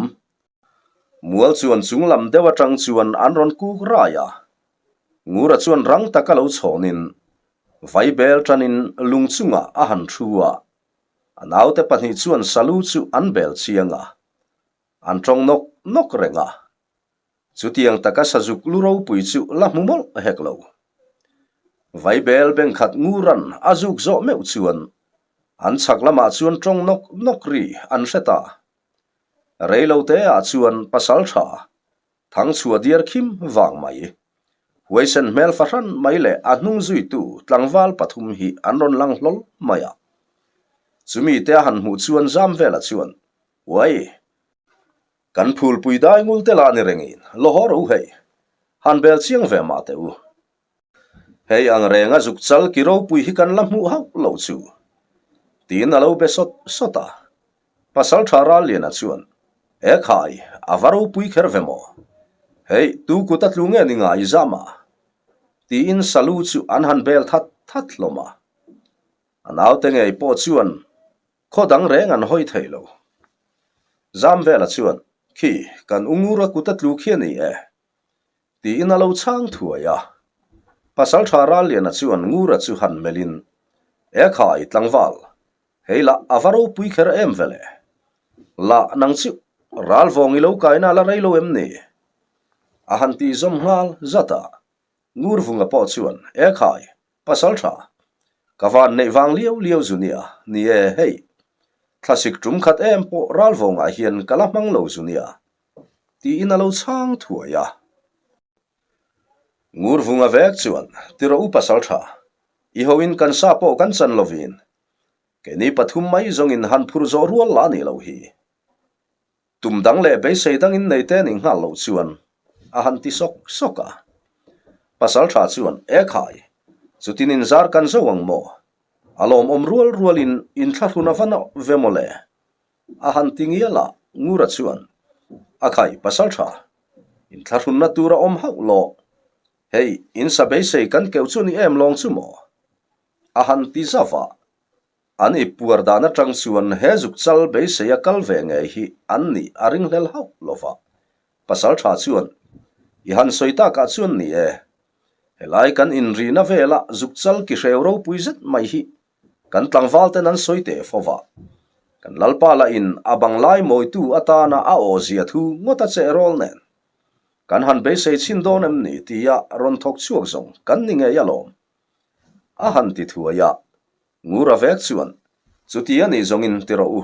mual chuan chung lam deuh atang chuan an rawn kuk rai a. Ngura chuan rang taka lo chhawnin Vaibel tanin lung chungah a han thu a. A naute pahnih chuan Salu chu an bel chiang a, an tawng nawk nawk reng a. Chutiang taka sazuk lu ropui chu la hmu mawlh hek lo. Vaibel bengkhat nguran a zuk zawh meuh chuan an chhak lamah chuan tawng nawk nawk ri an hre ta. Reilote ah chuan pasal tha Thangchhuah diar khim vang mai. Huaisen hmel fahran mai leh a hnung zuitu tlangval pathum hi an rawn lang hlawl mai a. Chumi te a han hmuh chuan zam velah chuan, Uai! Kan phulpui dai ngul te lah ni rengin, lawhaw ro hei. Han bel chiang ve mah teh u. Hei ang renga zuk chal ki ropui hi kan la hmuh hauh lo chu. Tiin a lo be sawt sawt a. Pasaltha Ralliana chuan, E khai, a va ropui kher ve maw? Hei, tu kut a tlu nge ni ngai zam a? Tiin Salu chu an han bel that that hlawm a. A naute ngei pawh chuan khaw dang reng an hawi thei lo. Zamvela chuan, Khi, kan Ungura kut a tlu khi a ni e. Tiin a lo chhang thuai a. Pasaltha Ralliana chuan Ngura chu han melhin, E khai, tlangval, hei lah a va ropui kher em vele. Lah nang chu ralvawng i lo kaina la rei lo em ni? A han tih zawm nghal zat a. Ngurvunga pawh chuan, E khai, pasaltha, ka van neih vang liau liau zu nia, ni e, hei, thlasik tum khat em pawh ralvawngah hian ka la hmang lo zu nia. Tiin a lo chhang thuai a. Ngurvunga vek chuan, Tiraw u pasal tha, i hoin kan sa pawh kan chan lovin, keini pathum mai zawngin han phur zawh rual la nih loh hi. Tum dang leh beisei dangin nei te nih nghal loh chuan a han ti sawk sawk a. Pasal tha chuan, E khai, chutin inzar kan zo ang maw? A lawmawm rual rualin inthlahrun a va nawh ve maw le? A han ti ngial a, Ngura chuan, A khai, pasal tha, inthlahrunna tur a awm hauh lawh. Hei, in sa beisei kan keuh chu ni em lawng chu maw? A han ti zauh a. An ip puar dan atang chuan he zuk chal beisei a kal ve ngei hi an nih a ringhlel hauh lo va. Pasal tha chuan, I han sawi takah chuan ni e. Helai kan inrihna vela zuk chal ki hreu ropui zet mai hi kan tlangval ten an sawi teh fo va. Kan Lalpa lahin a bang lai mawitu atana a aw zia thu ngawt a cheh rawl nen. Kan han beisei chhin dawn em ni tia rawn thawk chhuak zawng kan ni ngei alawm. A han ti thuai a, Ngura vek chuan, Chuti a nih zawngin ti rawh u,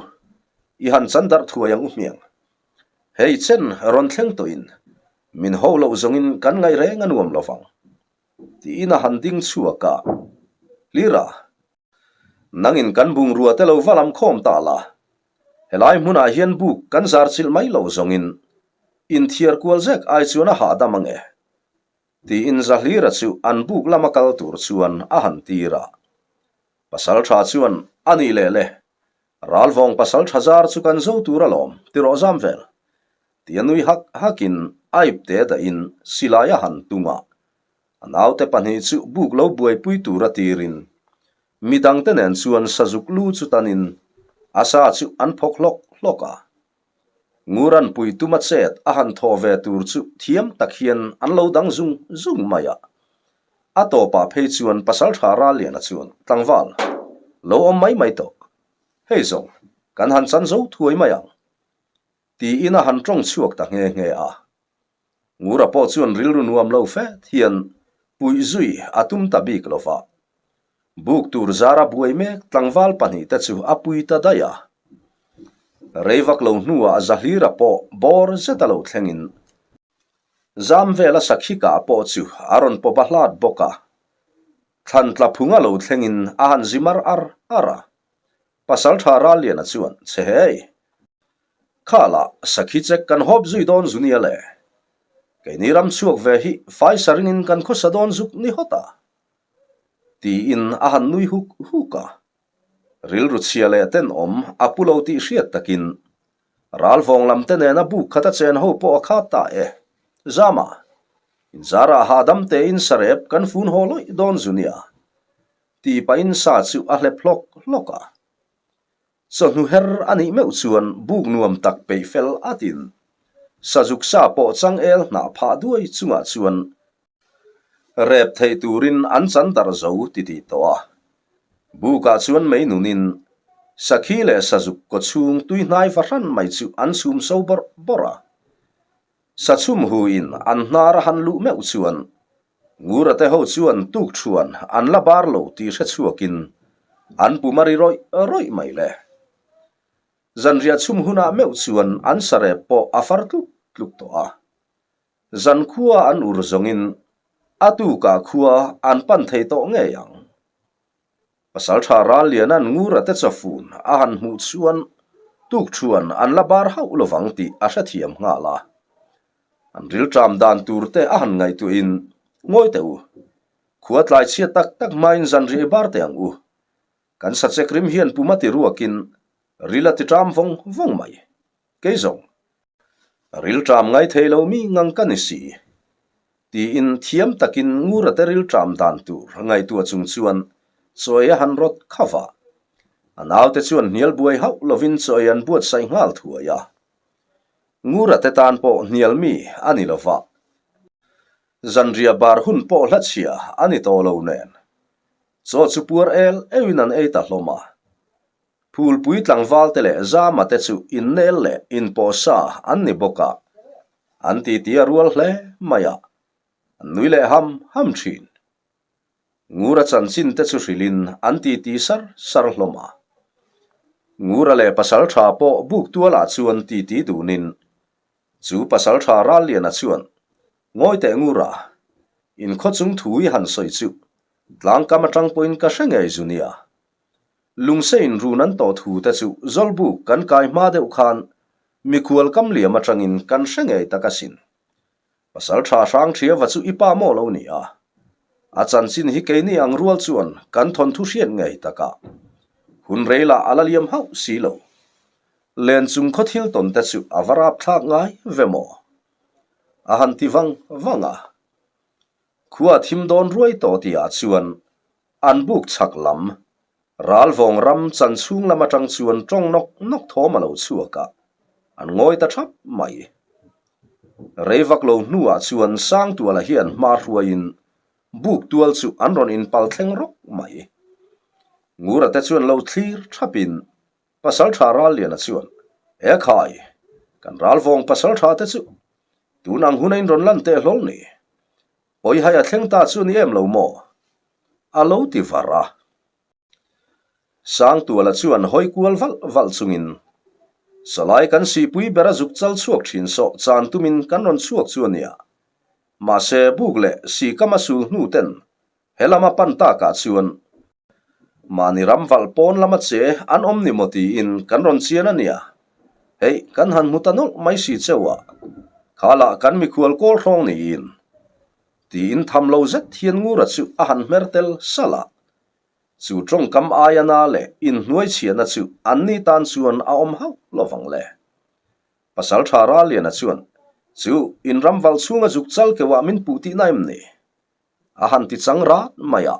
i han chan darh thuai ang u hmiang. Hei chen rawn thleng tawhin min ho loh zawngin kan ngaih reng a nuam lo vang, tiin a han ding chhuak a. Hlira, nangin kan bungrua te lo va lam khawm ta la, helai hmunah hian buk kan zar chilh mai lo zawngin inthiar kual zek ai chuan a hahdam ang e. Tiin Zahlira chu an buk lama kal tur chuan a han tir a. Pasal tha chuan, A nih leh le, Ralvawng pasal tha zar chu kan zo tur alawm, ti rawh zam vel. Tia nui hak hakin a ipte dahin silai a han tung a. A naute pahnih chu buk lo buaipui tura tirin midangte nen chuan sazuk lu chu tanin a sa chu an phawk hlawk hlawk a. Nguran pui tuma chet a han thawh ve tur chu thiam tak hian an lo dang zung zung mai a. A tawpah phei chuan Pasaltha Ralliana chuan, Tlangval, lo awm mai mai tawh. Hei zawng, kan han chan zo thuai mai ang. Tiin a han tawng chhuak ta nghe nghe a. Ngura pawh chuan rilru nuam lo fet hian puih zui a tum ta bik lo va. Buk tur zara buai mek tlangval pahnihte chu a pui ta daih a. Rei vak lo hnuah Zahlira pawh bawr zet a lo thlengin zam vela sakhi kah pawh chu a rawn pawp a hlat bawk a. Thlan tla phunga lo thlengin a han zi mar ar ar a. Pasaltha Ralliana chuan, Che hei! Khalah sakhi chek kan hawp zui dawn zu nia le. Keini ram chhuak ve hi faisa ringin kan khawsa dawn zuk ni hawt a. Tiin a han nui huk huk a. Rilru chhia leh tenawm a pu lo tih hriat takin Ralvawng lam te nena buk khat a chen ho pawh a khat ta e. Zama, inzarah hahdam tein sarep kan fun haw lawih dawn zu nia. Tih pahin sa chu a hlep hlawk hlawk a. Chawhnu her a nih meuh chuan buk nuam tak peih fel atin sazuk sa pawh changel hnah phah duai chungah chuan rep theih turin an chan darh zo ti tih tawh a. Bukah chuan mei nunin sakhi leh sazuk kawchhung tui hnai fahran mai chu an chhum so bawrh bawrh a. Sachhum huin an hnar a han luh meuh chuan Ngura te ho chuan tuk thuan an la bar lo tih hre chhuakin an pum a ri rawih rawih mai le. Zanriah chhum hunah meuh chuan an sarep pawh a far tluk tluk tawh a. Zankhua an ur zawngin a tukah khua an pan thei tawh ngei ang. Pasalṭha Ralliana'n Ngura te chawfun a han hmuh chuan tukṭhuan an la bar hauh lovang tih a hrethiam nghal a. An rilṭam dan tur te a han ngaihtuahin, Ngawi teh u, khua tlai chhiat tak tak hmain zanriah i bar teh ang u. Kan sachek rim hian pum a ti ruakin ril a ti ṭam vawng vawng mai. Kei zawng, rilṭam ngai thei lo mi ngang ka ni si, tiin thiam takin Ngurate rilṭam dan tur ngaihtuah chung chuan chawi a han rawt kha va. A naute chuan hnial buai hauh lovin chawi an buatsaih nghal thuai a. Ngurate tan pawh hnial mi a ni lo va, zanriah bar hun pawh hla chhia a ni tawh lo nen, chaw chu puar el euhin an ei ta hlawm a. Phulpui tlangvalte leh Zama te chu innel leh inpawhsa an ni bawk a, an titi a rual hle mai a, an nui leh ham ham thin. Ngura chanchin te chu hrilhin an titi sar sar hlawm a. Ngura leh Pasaltha pawh buk tualah chuan titi dunin, chu Pasaltha Ralliana chuan, Ngawi teh Ngura, inkhaw chung thu i han sawi chu tlangkam atang pawhin ka hre ngei zu nia. Lungsein run an tawh thu te chu Zawlbuk kan kai hma deuh khan mikhual kam liam atangin kan hre ngei tak asin. Pasal tha hrang thiava chu i pa maw lo ni a. A chanchin hi keini ang rual chuan kan thawnthu hriat ngei takah hun rei lah a la liam hauh si lo. Len chung khaw thil tawn te chu a va rap thlak ngai ve maw? A han ti vang vang a. Khua thim dawn ruai tawh tihah chuan an buk chhak lam Ralvawng ram chan chhung lam atang chuan tawng nawk nawk thawm a lo chhuak a, an ngawi ta thap mai. Rei vak lo hnuah chuan Sangtuala hian hma hruaiin buk tual chu an rawn inpal thleng rawk mai. Ngura te chuan lo thlir thapin Pasaltha Ralliana chuan, E khai, kan Ralvawng Pasaltha te chu tun ang huna in rawn lan teh hlawl ni. Pawihai a thleng ta chu ni em lo maw? A lo ti var a. Sangtuala chuan hawi kual valh valh chungin, Salai kan sihpui ber a zuk chal chhuak thin sawh chan tumin kan rawn chhuak chu a nia. Mahse buk leh sihkam a sul hnu ten he lama pan takah chuan mahni ram valh pawn lama che an awm ni maw tiin kan rawn chian a nia. Hei kan han hmu ta nawlh mai si cheu a, khalah kan mikhual kawl hrawng niin Tiin tham lo zet hian Ngura chu a han hmer tel salh a. Chu tawngkam aia na leh inhnuaichhiahna chu anni tan chuan a awm hauh lovang le. Pasaltha Ralliana chuan, Chu, in ram val chhunga zuk chal keuhah min puh tihna em ni? A han ti chang rat mai a.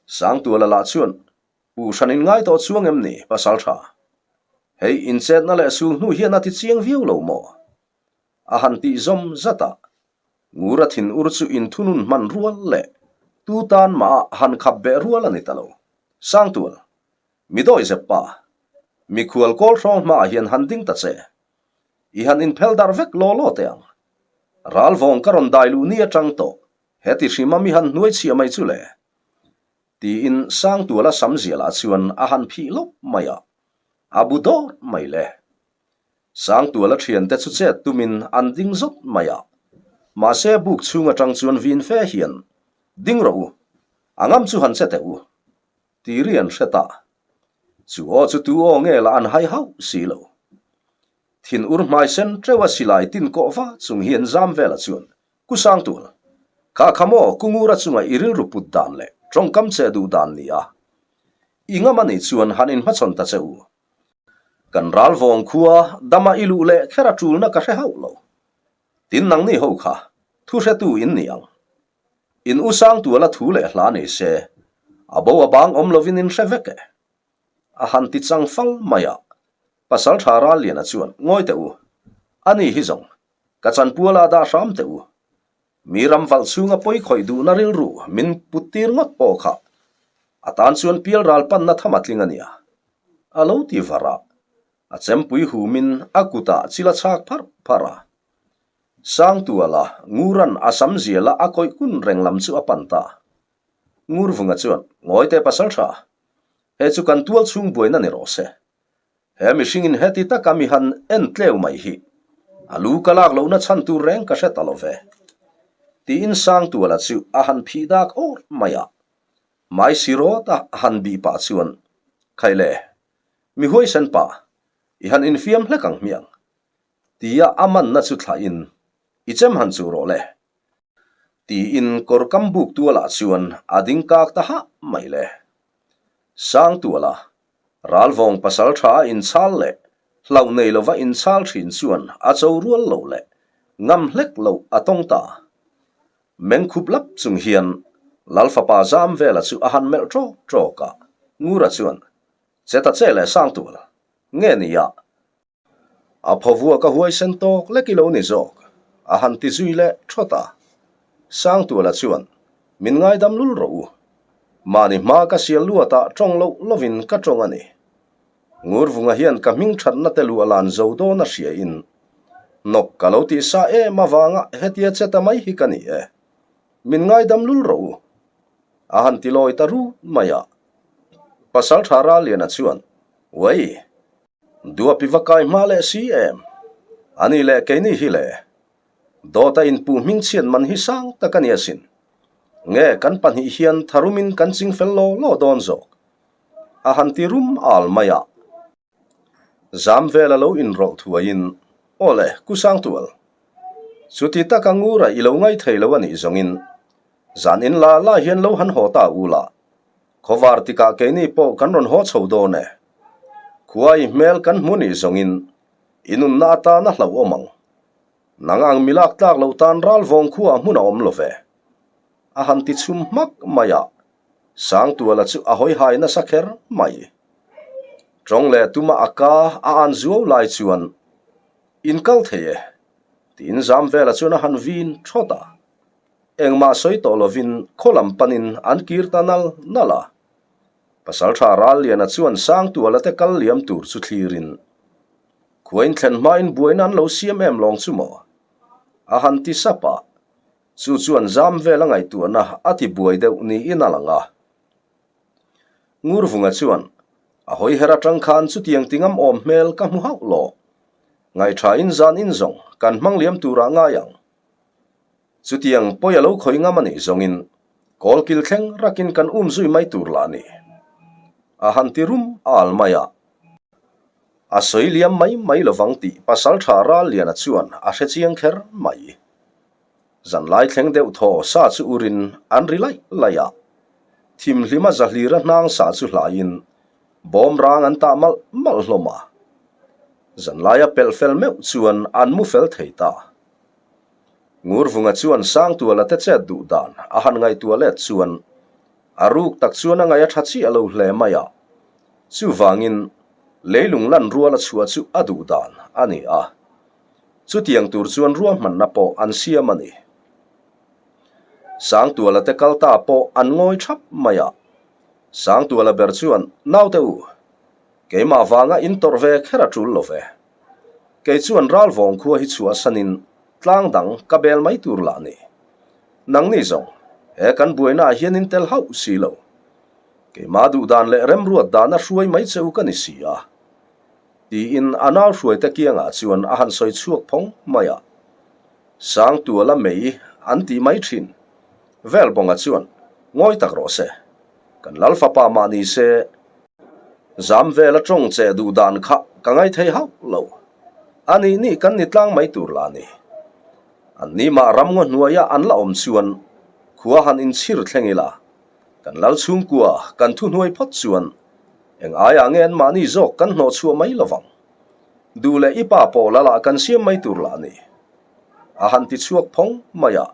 Sangtuala lah chuan, Puh hran in ngai tawh chuang em ni, Pasaltha? Hei, inchetna leh sul hnu hian a ti chiang viau lo maw? A han tih zawm zat a. Ngura thin ur chu inthunun hman rual leh tu tan mah ah han khap beh rual a ni ta lo. Sangtual, mi dawi zep pa, mikhual kawl hrawng hmaah hian han ding ta che. I han inphel darh vek law law teh ang. Ral vawng ka rawn dai luh ni atang tawh, heti hrima mi han hnuai chhiah mai chu le. Tiin Sangtuala sam zialah chuan a han phih lawp mai a, a bu dawr mai le. Sangtuala thiante chu chet tumin an ding zawt mai a, mahse buk chhung atang chuan vin fe hian, Ding rawh u, a ngam chu han che teh u, ti ri an hre ta. Chu aw chu tu aw nge lah an hai hauh si lo. Thin ur hmai sen teuh a silai tin kawh va chung hian zam velah chuan, Ku Sangtual, kha kha maw Ku Ngura chunga i rilru put dan leh tawngkam che duh dan ni a, i ngam a nih chuan han inhmachhawn ta che u. Kan ral vawng khua dama i luh leh kher a tulna ka hre hauh lo. Tin nangni ho kha thu hretu in ni ang. In u Sangtuala thu leh hla nei se, a bo a bang awm lovin in hre vek e. A han ti chang fal mai a, Pasaltha Ralliana chuan ngawi teh u, ani hi zawng ka chanpuala dah hram teh u. Mi ram valh chhunga pawi khawih duhna rilru min put tir ngawt pawh kha a tan chuan pial ral panna tham a tling a nia. A lo ti var a, a chempui humin a kutah chil a chhak pharh pharh a. Sangtuala Nguran a sam ziala a kawih kun reng lam chu a pan ta. Ngurvunga chuan, Ngawi teh pasal tha, he chu kan tual chhung buaina ni rawh se. He mihringin heti taka mi han en tleu mai hi a lu ka lak lohna chhan tur reng ka hre ta lo ve. Tiin Sangtuala chu a han phih dak awr mai a. Mai si rawt a han bih pah chuan, Khaile, mi huaisen pa, i han infiam hlek ang hmiang. Tia a manna chu thlahin, I chem han chuh rawh le. Tiin kawr kam buk tualah chuan a ding kak ta hah mai le. Sangtuala, Ralvawng pasal tha a inchhal leh hlauh nei lova inchhal thin chuan a cho rual lo leh ngam hlek loh a tawng ta. Meng khup lap chung hian Lal fapa zam vela chu a han melh tawk tawk a, Ngura chuan, Che ta che leh Sangtual, nge nia? A phawvua ka huaisen tawk lek i lo ni zawk, a han ti zui leh thawt a. Sangtuala chuan, Min ngaidam lul rawh u. Mahni hma ka sial luatah tawng loh lovin ka tawng a ni. Ngurvunga hian ka hming thatna te luah lan zo dawn a hria in nawk ka lo tih sa em avanga hetia che ta mai hi ka ni e. Min ngaidam lul rawh u. A han ti lawi ta rut mai a. Pasaltha Ralliana chuan, Uai! Duapi va kai hma leh si em? Ani leh keini hi le. Dawta inpuh hmingchhiat man hi sang tak a ni asin. Nge kan pahnih hian tharumin kan ching fel law law dawn zawk? A han ti rum al mai a. Zam vel a lo inrawlh thuaiin, Aw le, Ku Sangtual. Chuti taka ngura i lo ngaithei lo a nih zawngin. Zan in la la hian lo han haw ta u la, khawvar tikah keini pawh kan rawn haw chho dawn e. Khua i hmel kan hmu nih zawngin i nunna atan a hlauhawm ang. Nang ang mi lak tlak loh tan ral vawng khuaah hmun a awm lo ve. A han ti chhum hmak mai a, Sangtuala chu a hawi hai nasa kher mai. Tawng leh tuma a ka a an zuau lai chuan, In kal thei e, tiin Zamvela chuan a han vin thawt a. Engmah sawi tawh lovin khaw lam panin an kir ta nal nal a. Pasaltha Ralliana chuan Sangtuala te kal liam tur chu thlirin, Khua inthlen hmain buaina an lo siam em lawng chu maw? a han ti sap a. Chu chuan zam vel a ngaihtuahna a ti buai deuh niin a lang a. Ngurvunga chuan, A hawi her atang khan chutiang tingam awm hmel ka hmu hauh lo. Ngaihṭhain zan in zawng kan hmang liam turah ngai ang. Chutiang pawi a lo khawi ngam a nih zawngin kawlkil thleng rakin kan um zui mai tur lah a ni. A han ti rum al mai a. A sawi liam mai mai lovang tih Pasalṭha Ralliana chuan a hre chiang kher mai. Zanlai thleng deuh thaw sa chu urin an ri laih laih a. Thimhlima zahlira hnang sa chu hlaiin bawm rang an tah malh malh hlawm a. Zanlaia pelh fel meuh chuan an mu fel thei ta. Ngurvunga chuan Sangtuala te chet duh dan a han ngaihtuah let chuan a ruk tak chuan a ngaih a tha chiah lo hle mai a. Chuvangin leilung lan rual a chhuah chu a duh dan a ni a. Chutiang tur chuan ruahmanna pawh an siam a ni. Sangtuala te kal ta pawh an ngawi thap mai a. Sangtuala ber chuan, Naute u, keimah vanga in tawrh ve kher a tul lo ve. Kei chuan ralvawng khua hi chhuahsanin tlang dang ka bel mai tur lah ni. Nangni zawng, he kan buainaah hian in tel hauh si lo. Keimah duhdan leh remruat dana hruai mai che u ka ni si a. Tiin a nau hruaite kiangah chuan a han sawi chhuak phawng mai a. Sangtuala mei an tih mai thin. Velbawnga chuan, Ngawi tak rawh se. Kan lal fapa mah ni se, zam vela tawng che duh dan kha ka ngai thei hauh lo. A nih nih kan ni tlang mai tur lah ni. An ni mah ramngaw hnuaia an la awm chuan khua han inchhir thleng ila, kan lal chhungkua kan thuhnuai phawt chuan Eng aiah nge an mahni zawk kan hnawh chhuah mai lovang? Duh leh i pa pawh la lah kan siam mai tur lah ni. A han ti chhuak phawng mai a.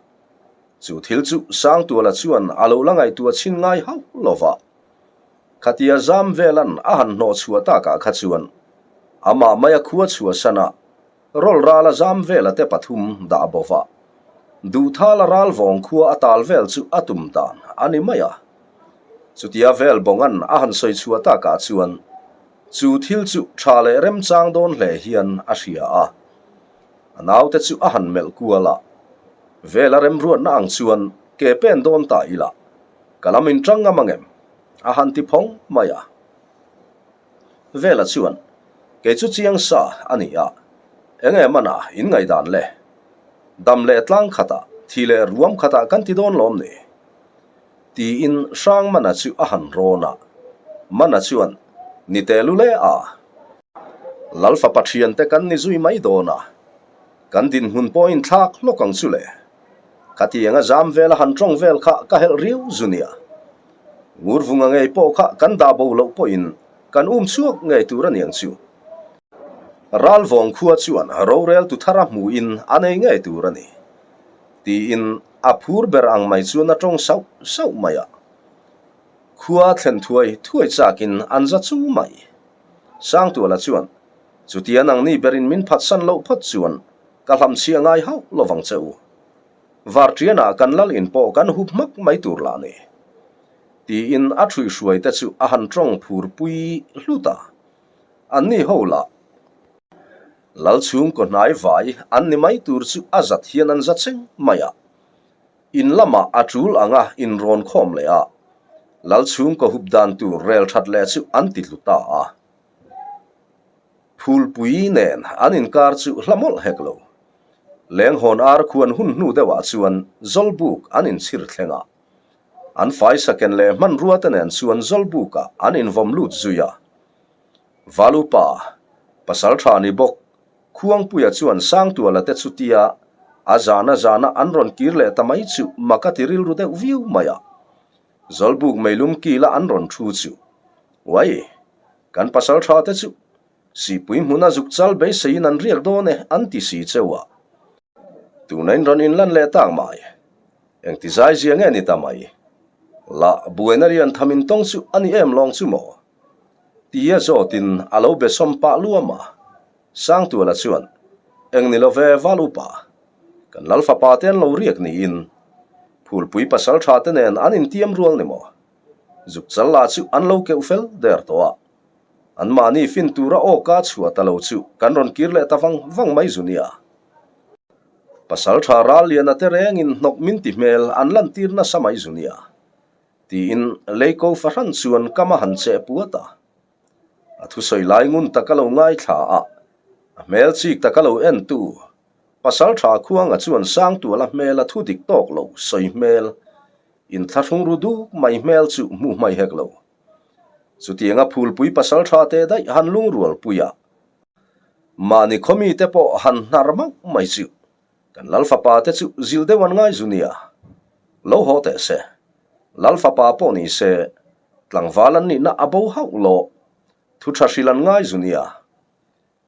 Chu thil chu Sangtuala chuan a lo la ngaihtuah chhin ngai hauh lo va. Khatia zam velan a han hnawh chhuah takah kha chuan amah mai a khua chhuahsan a, Rawl rala zam vela te pathum dah bo va, Duhthala ral vawng khua a tal vel chu a tum dan a ni mai a. Chutia vel bawngan a han sawi chhuah takah chuan chu thil chu tha leh remchang dawn hle hian a hria a. A naute chu a han melh kual a, Vela remruatna ang chuan ke pen dawn ta ila, ka lam in tang ngam angem? a han ti phawng mai a. Vela chuan, Kei chu chiang sa a ni a, eng em ana in ngaihdan le? Dam leh tlang khatah, thi leh ruam khatah kan ti dawn lawm ni? Tiin Hrang Mana chu a han rawn a. Mana chuan, Ni teh lu le a. Lalfa Pathiante kan ni zui mai dawn a, kan dinhmun pawh in thlak hlawk ang chu le. Khatianga zam vela han tawng vel kha ka helh riau zu nia. Ngurvunga ngei pawh kha kan dah bo loh pawhin kan um chhuak ngei tur a niang chu. Ralvawng khua chuan rorel tu thar a hmuhin a nei ngei tur a ni. Tiin a phur ber ang mai chuan a tawng sauh sauh mai a. Khua thlen thuai thuai chakin an za chu mai. Sangtuala chuan, Chutia nangni berin min phatsan loh phawt chuan ka hlamchhiah ngai hauh lovang che u. Varṭianah kan lal in pawh kan hup hmak mai tur lah ni. Tiin a ṭhuihhruai te chu a han ṭawng phur pui hlut a. Anni ho lah lal chhungkaw hnai vai an ni mai tur chu a zat hian an za cheng mai a. In lamah a ṭul anga inrawn khawm leh a, lal chhungkaw hup dan tur rel ṭhat leh chu an ti tlu ta a. Phulpui nen an inkar chu hla mawlh hek lo. Lenghawn ar khuan hun hnu deuhah chuan Zawlbuk an inchhir thleng a. An faisaken leh hmanrua te nen chuan Zawlbukah an invawm lut zui a. Valupa, pasal tha ni bawk, Khuangpuia chuan Sangtuala te chutia. A zana zana an rawn kir leh ta mai chu mak a ti rilru deuh viau mai a. Zawlbuk meilum kila an rawn thu chu, Uai, kan pasal tha te chu Sihpui hmuna zuk chal beiseiin an riak dawn e an ti si cheu a. Tuna in rawn inlan leh tak mai. Engti zai zia nge ni ta mai? Lah buaina rian tham in tawng chu a ni em lawng chu maw? Tia zawtin a lo be sawm pah luam a. Sangtuala chuan, Eng ni lo ve val upa, kan lal fapa te an lo riak niin Phulpui pasal tha te nen an intiam rual ni maw? Zuk chal lah chu an lo keuh fel der tawh a. Anmahni fin tura awka chhuah ta lo chu kan rawn kir leh ta vang vang mai zu nia. Pasal tha ral liana te rengin hnawk min ti hmel an lantir nasa mai zu nia. Tiin Leiko fahran chuan kam a han cheh puat a. A thusawi lai ngun taka lo ngaithla a, a hmel chik taka lo entu Pasal tha Khuanga chuan Sangtuala hmel a thu dik tawk lo sawi hmel inthlahrung ru duk mai hmel chu hmuh hmai hek lo. Chutianga phulpui pasal tha te daih han lungrual pui a, mahni khawmi te pawh han hnar mauh mai chu kan Lal fapa te chu zil deuh an ngai zu nia. Lo haw teh se, Lal fapa pawh ni se, tlangval an nihna a bo hauh lo, thu tha hrilh an ngai zu nia.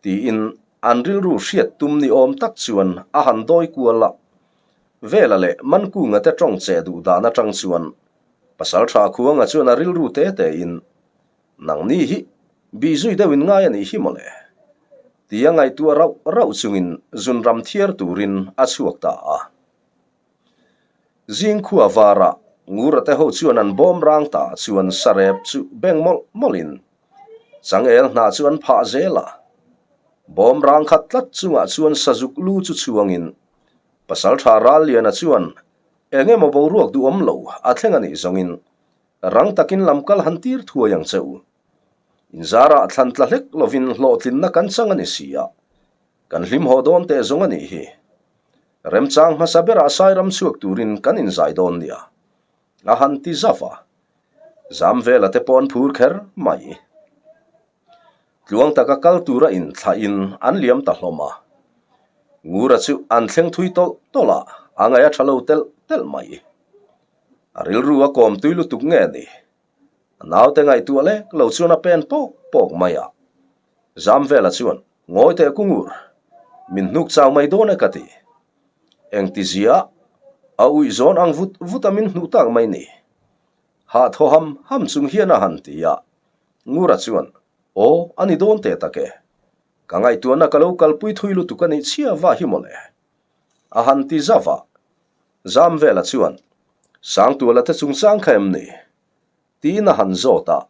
Tiin an rilru hriat tum ni awm tak chuan a han dawi kual a. Vela leh Mankunga te tawng che duh dan atang chuan Pasal tha Khuanga chuan a rilru te te in, Nangni hi bih zui deuh in ngai a nih hi mawle. Tia ngaihtuah rauh rauh chungin zunram thiar turin a chhuak ta a. Zing khua varah Ngura te ho chuan an bawm rang ta chuan sarep chu beng mawlh mawlhin changel hnah chu an phah zel a. Bawm rang khat tlat chungah chuan sazuk lu chu chhuangin Pasaltha Ralliana chuan eng emaw boruak duhawm lo a thleng a nih zawngin rang takin lam kal han tir thuai ang che u. Inzarah thlan tla hlek lovin hlawhtlinna kan chang a ni si a. Kan hlim haw dawn teh zawng a nih hi. Remchang hmasa berah Sairam chhuak turin kan inzai dawn nia. A han ti zauh a. Zam vela te pawh an phur kher mai. Tluang taka kal tura inthlahin an liam ta hlawm a. Ngura chu an thleng thui tawlh tawlh a, a ngaih a tha lo telh telh mai. A rilru a kawm tui lutuk nge ni? A naute ngaihtuah lek lo chuan a pen pawk pawk mai a. Zam vela chuan Ngawi teh kungur, min hnuk chau mai dawn e ka ti. Engti zia a uih zawn ang vut vut a min hnuh tak mai ni. Hah thaw ham ham chung hian a han ti a. Ngura chuan, Aw, a ni dawn teh tak e. Ka ngaihtuahna ka lo kalpui thui lutuk a nih chhia va hi mawle. A han ti zauh a. Zam vela chuan, Sangtuala te chungchang kha em ni? Tiin a han zawt a.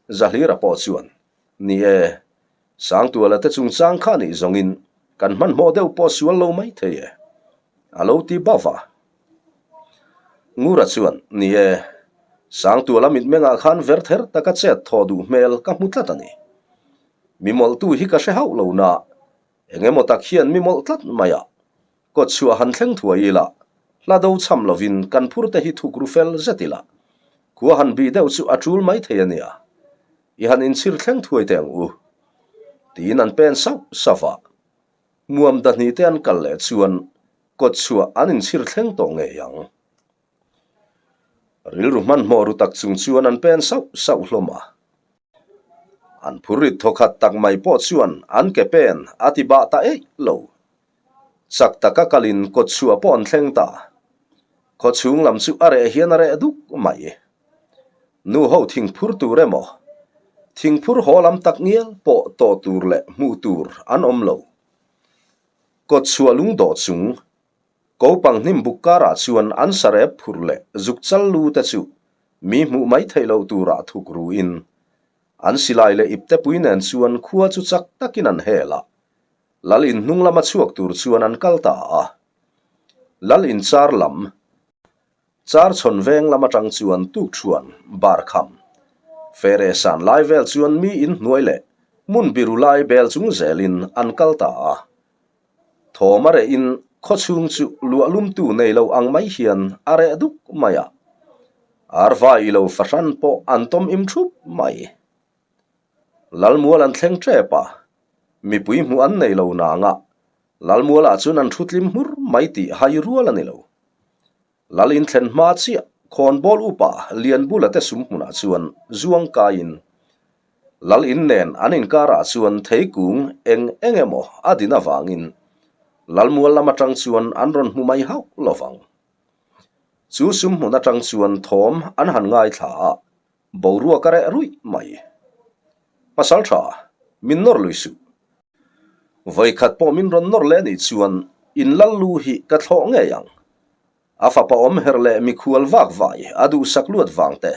Zahlira pawh chuan, Ni e, Sangtuala te chungchang kha nih zawngin kan hmanhmawh deuh pawh sual lo mai thei e, a lo ti bauh a. Ngura chuan, Ni e, Sangtuala mitmengah khan ver ther taka chet thaw duh hmel ka hmu tlat a ni. Mi mawlhtu hi ka hre hauh lo na, eng emaw tak hian mi mawlh tlat mai a, kawt chhuah han thleng thuai ila, hla do cham lovin kan phur te hi thuk ru fel zet ila, khua han bih deuh chu a tul mai thei a nia. I han inchhir thleng thuai teh ang u. Tiin an pen sauh sauh a. Muam dahnih te an kal leh chuan kawt chhuah an inchhir thleng tawh ngei ang. Rilru hmanhmawh ru tak chung chuan an pen sauh sauh hlawm a. An phurrit thawkhat tak mai pawh chuan an ke pen a ti bah ta eih lo. Chak taka kalin kawt chhuah pawh an thleng ta. Khaw chhung lam chu a reh hian a reh duk mai. Nu ho thingphur tur emaw, thingphur haw lam tak ngial pawh tawh tur leh hmuh tur an awm lo. Kawt chhuah lungdawh chung, kopang hnim buk karah chuan an sarep phurh leh zuk chal lu te chu mi hmuh mai theih loh turah thuk ruin an silai leh iptepui nen chuan khua chu chak takin an hel a. Lal in hnung lama chhuak tur chuan an kal ta a. Lal in char lam, char chhawn veng lam atang chuan tukṭhuan bar kham. Fere san lai vel chuan mi in hnuai leh hmun biru lai bel chung zelin an kal ta a. Thawm a reh in khaw chhung chu luah lumtu nei lo ang mai hian a reh duk mai a. Arva ilo fahran pawh an tawm im thup mai. Lalmual an thleng tep a, mipui hmuh an nei lo nanga Lalmualah chuan an thu tlim hmur mai tih hai rual a ni lo. Lal in thlen hma chiah khawnbawl upa Lianbula te sum hmunah chuan zuang kaiin Lal in nen an inkarah chuan theikung eng eng emaw a din avangin Lalmual lam atang chuan an rawn hmu mai hauh lovang. Chu sum hmun atang chuan thawm an han ngaithla a, boruak a reh ruih mai. Pasal tha, min nawr lui suh. Vawikhat pawh min rawn nawr leh nih chuan in lal lu hi ka thlawh ngei ang. A fapa awm herh leh mikhual vak vai a duhsak luat vang te.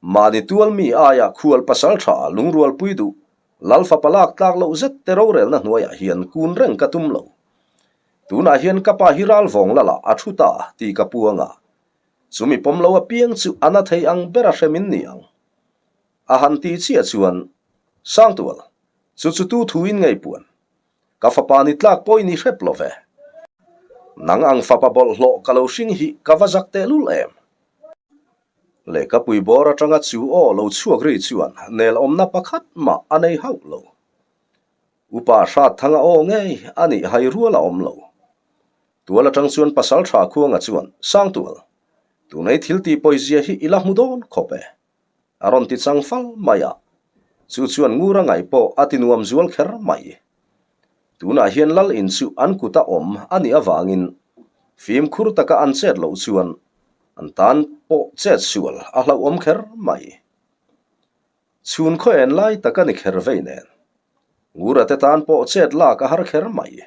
Mahni tual mi aia khual pasal tha lungrualpui duh lal fapa lak tlak loh zet te rorelna hnuaiah hian kun reng ka tum lo. Tunah hian ka pa hi ral vawng lala a thu ta tih ka puang a. Chumi pawm lo apiang chu a na thei ang ber a hrem in ni ang. A han ti chiah chuan, Sangtual, chu chu tu thu in ngei puan? Ka fapa ni tlak pawh i ni hrep lo ve. Nang ang fapa bawlhhlawh ka lo hring hi ka va zak tehlul em? Lehkapui bawr atanga chu aw lo chhuak ri chuan nel awmna pakhat mah a nei hauh lo. Upa hrat thanga aw ngei a nih hai rual a awm lo. Tual atang chuan pasal tha khuanga chuan, Sangtual, tunei thil tih pawizia hi i la hmu dawn khawp e. A rawn ti chang fal mai a, chu chuan ngur a ngaih pawh a ti nuam zual kher mai. Tunah hian lal in chu an kuta awm a nih avangin fimkhur taka an chet loh chuan an tan pawh chet sual a hlauhawm kher mai. Chhun khaw en lai tak a ni kher vei nen, Ngura te tan pawh chet lak a har kher mai.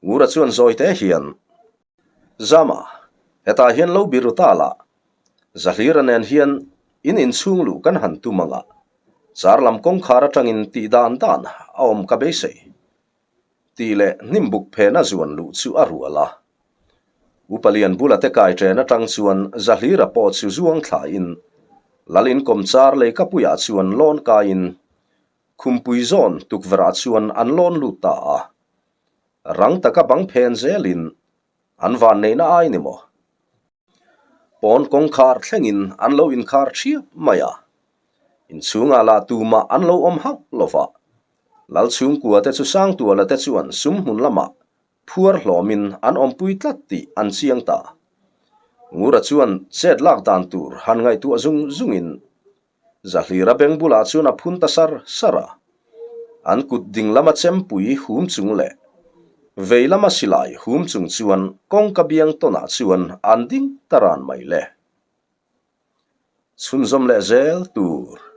Ngura chuan zawi te hian, Zama, hetah hian lo biru ta la, Zahlira nen hian in inchhung luh kan han tum ang a, char lam kawngkhar atangin tih dan dan a awm ka beisei. Tih leh hnim buk phena zuan luh chu a rual a. Upa Lian bula te kai chen atang chuan Zahlira pawh chu zuang thlain Lal inkawm char leikapuiah chuan lawn kaiin Khumpui zawn tukverhah chuan an lawn lut ta a. Rang taka bang phen zelin an vanneihna ai ni maw? Pawn kawngkhar thlengin an lo inkhar thiap mai a. Inchhungah lah tumah an lo awm hauh lo va. Lal chhungkua te chu Sangtuala te chuan sum hmun lamah phuar hlawmin an awmpui tlat tih an chiang ta. Ngura chuan chet lak dan tur han ngaihtuah zung zungin Zahlira beng bulah chuan a phun ta sar sar a. An kut ding lama chempui hum chung leh vei lama silai hum chung chuan kawngka biang tawnah chuan an ding ta ran mai le. Chhunzawm leh zel tur.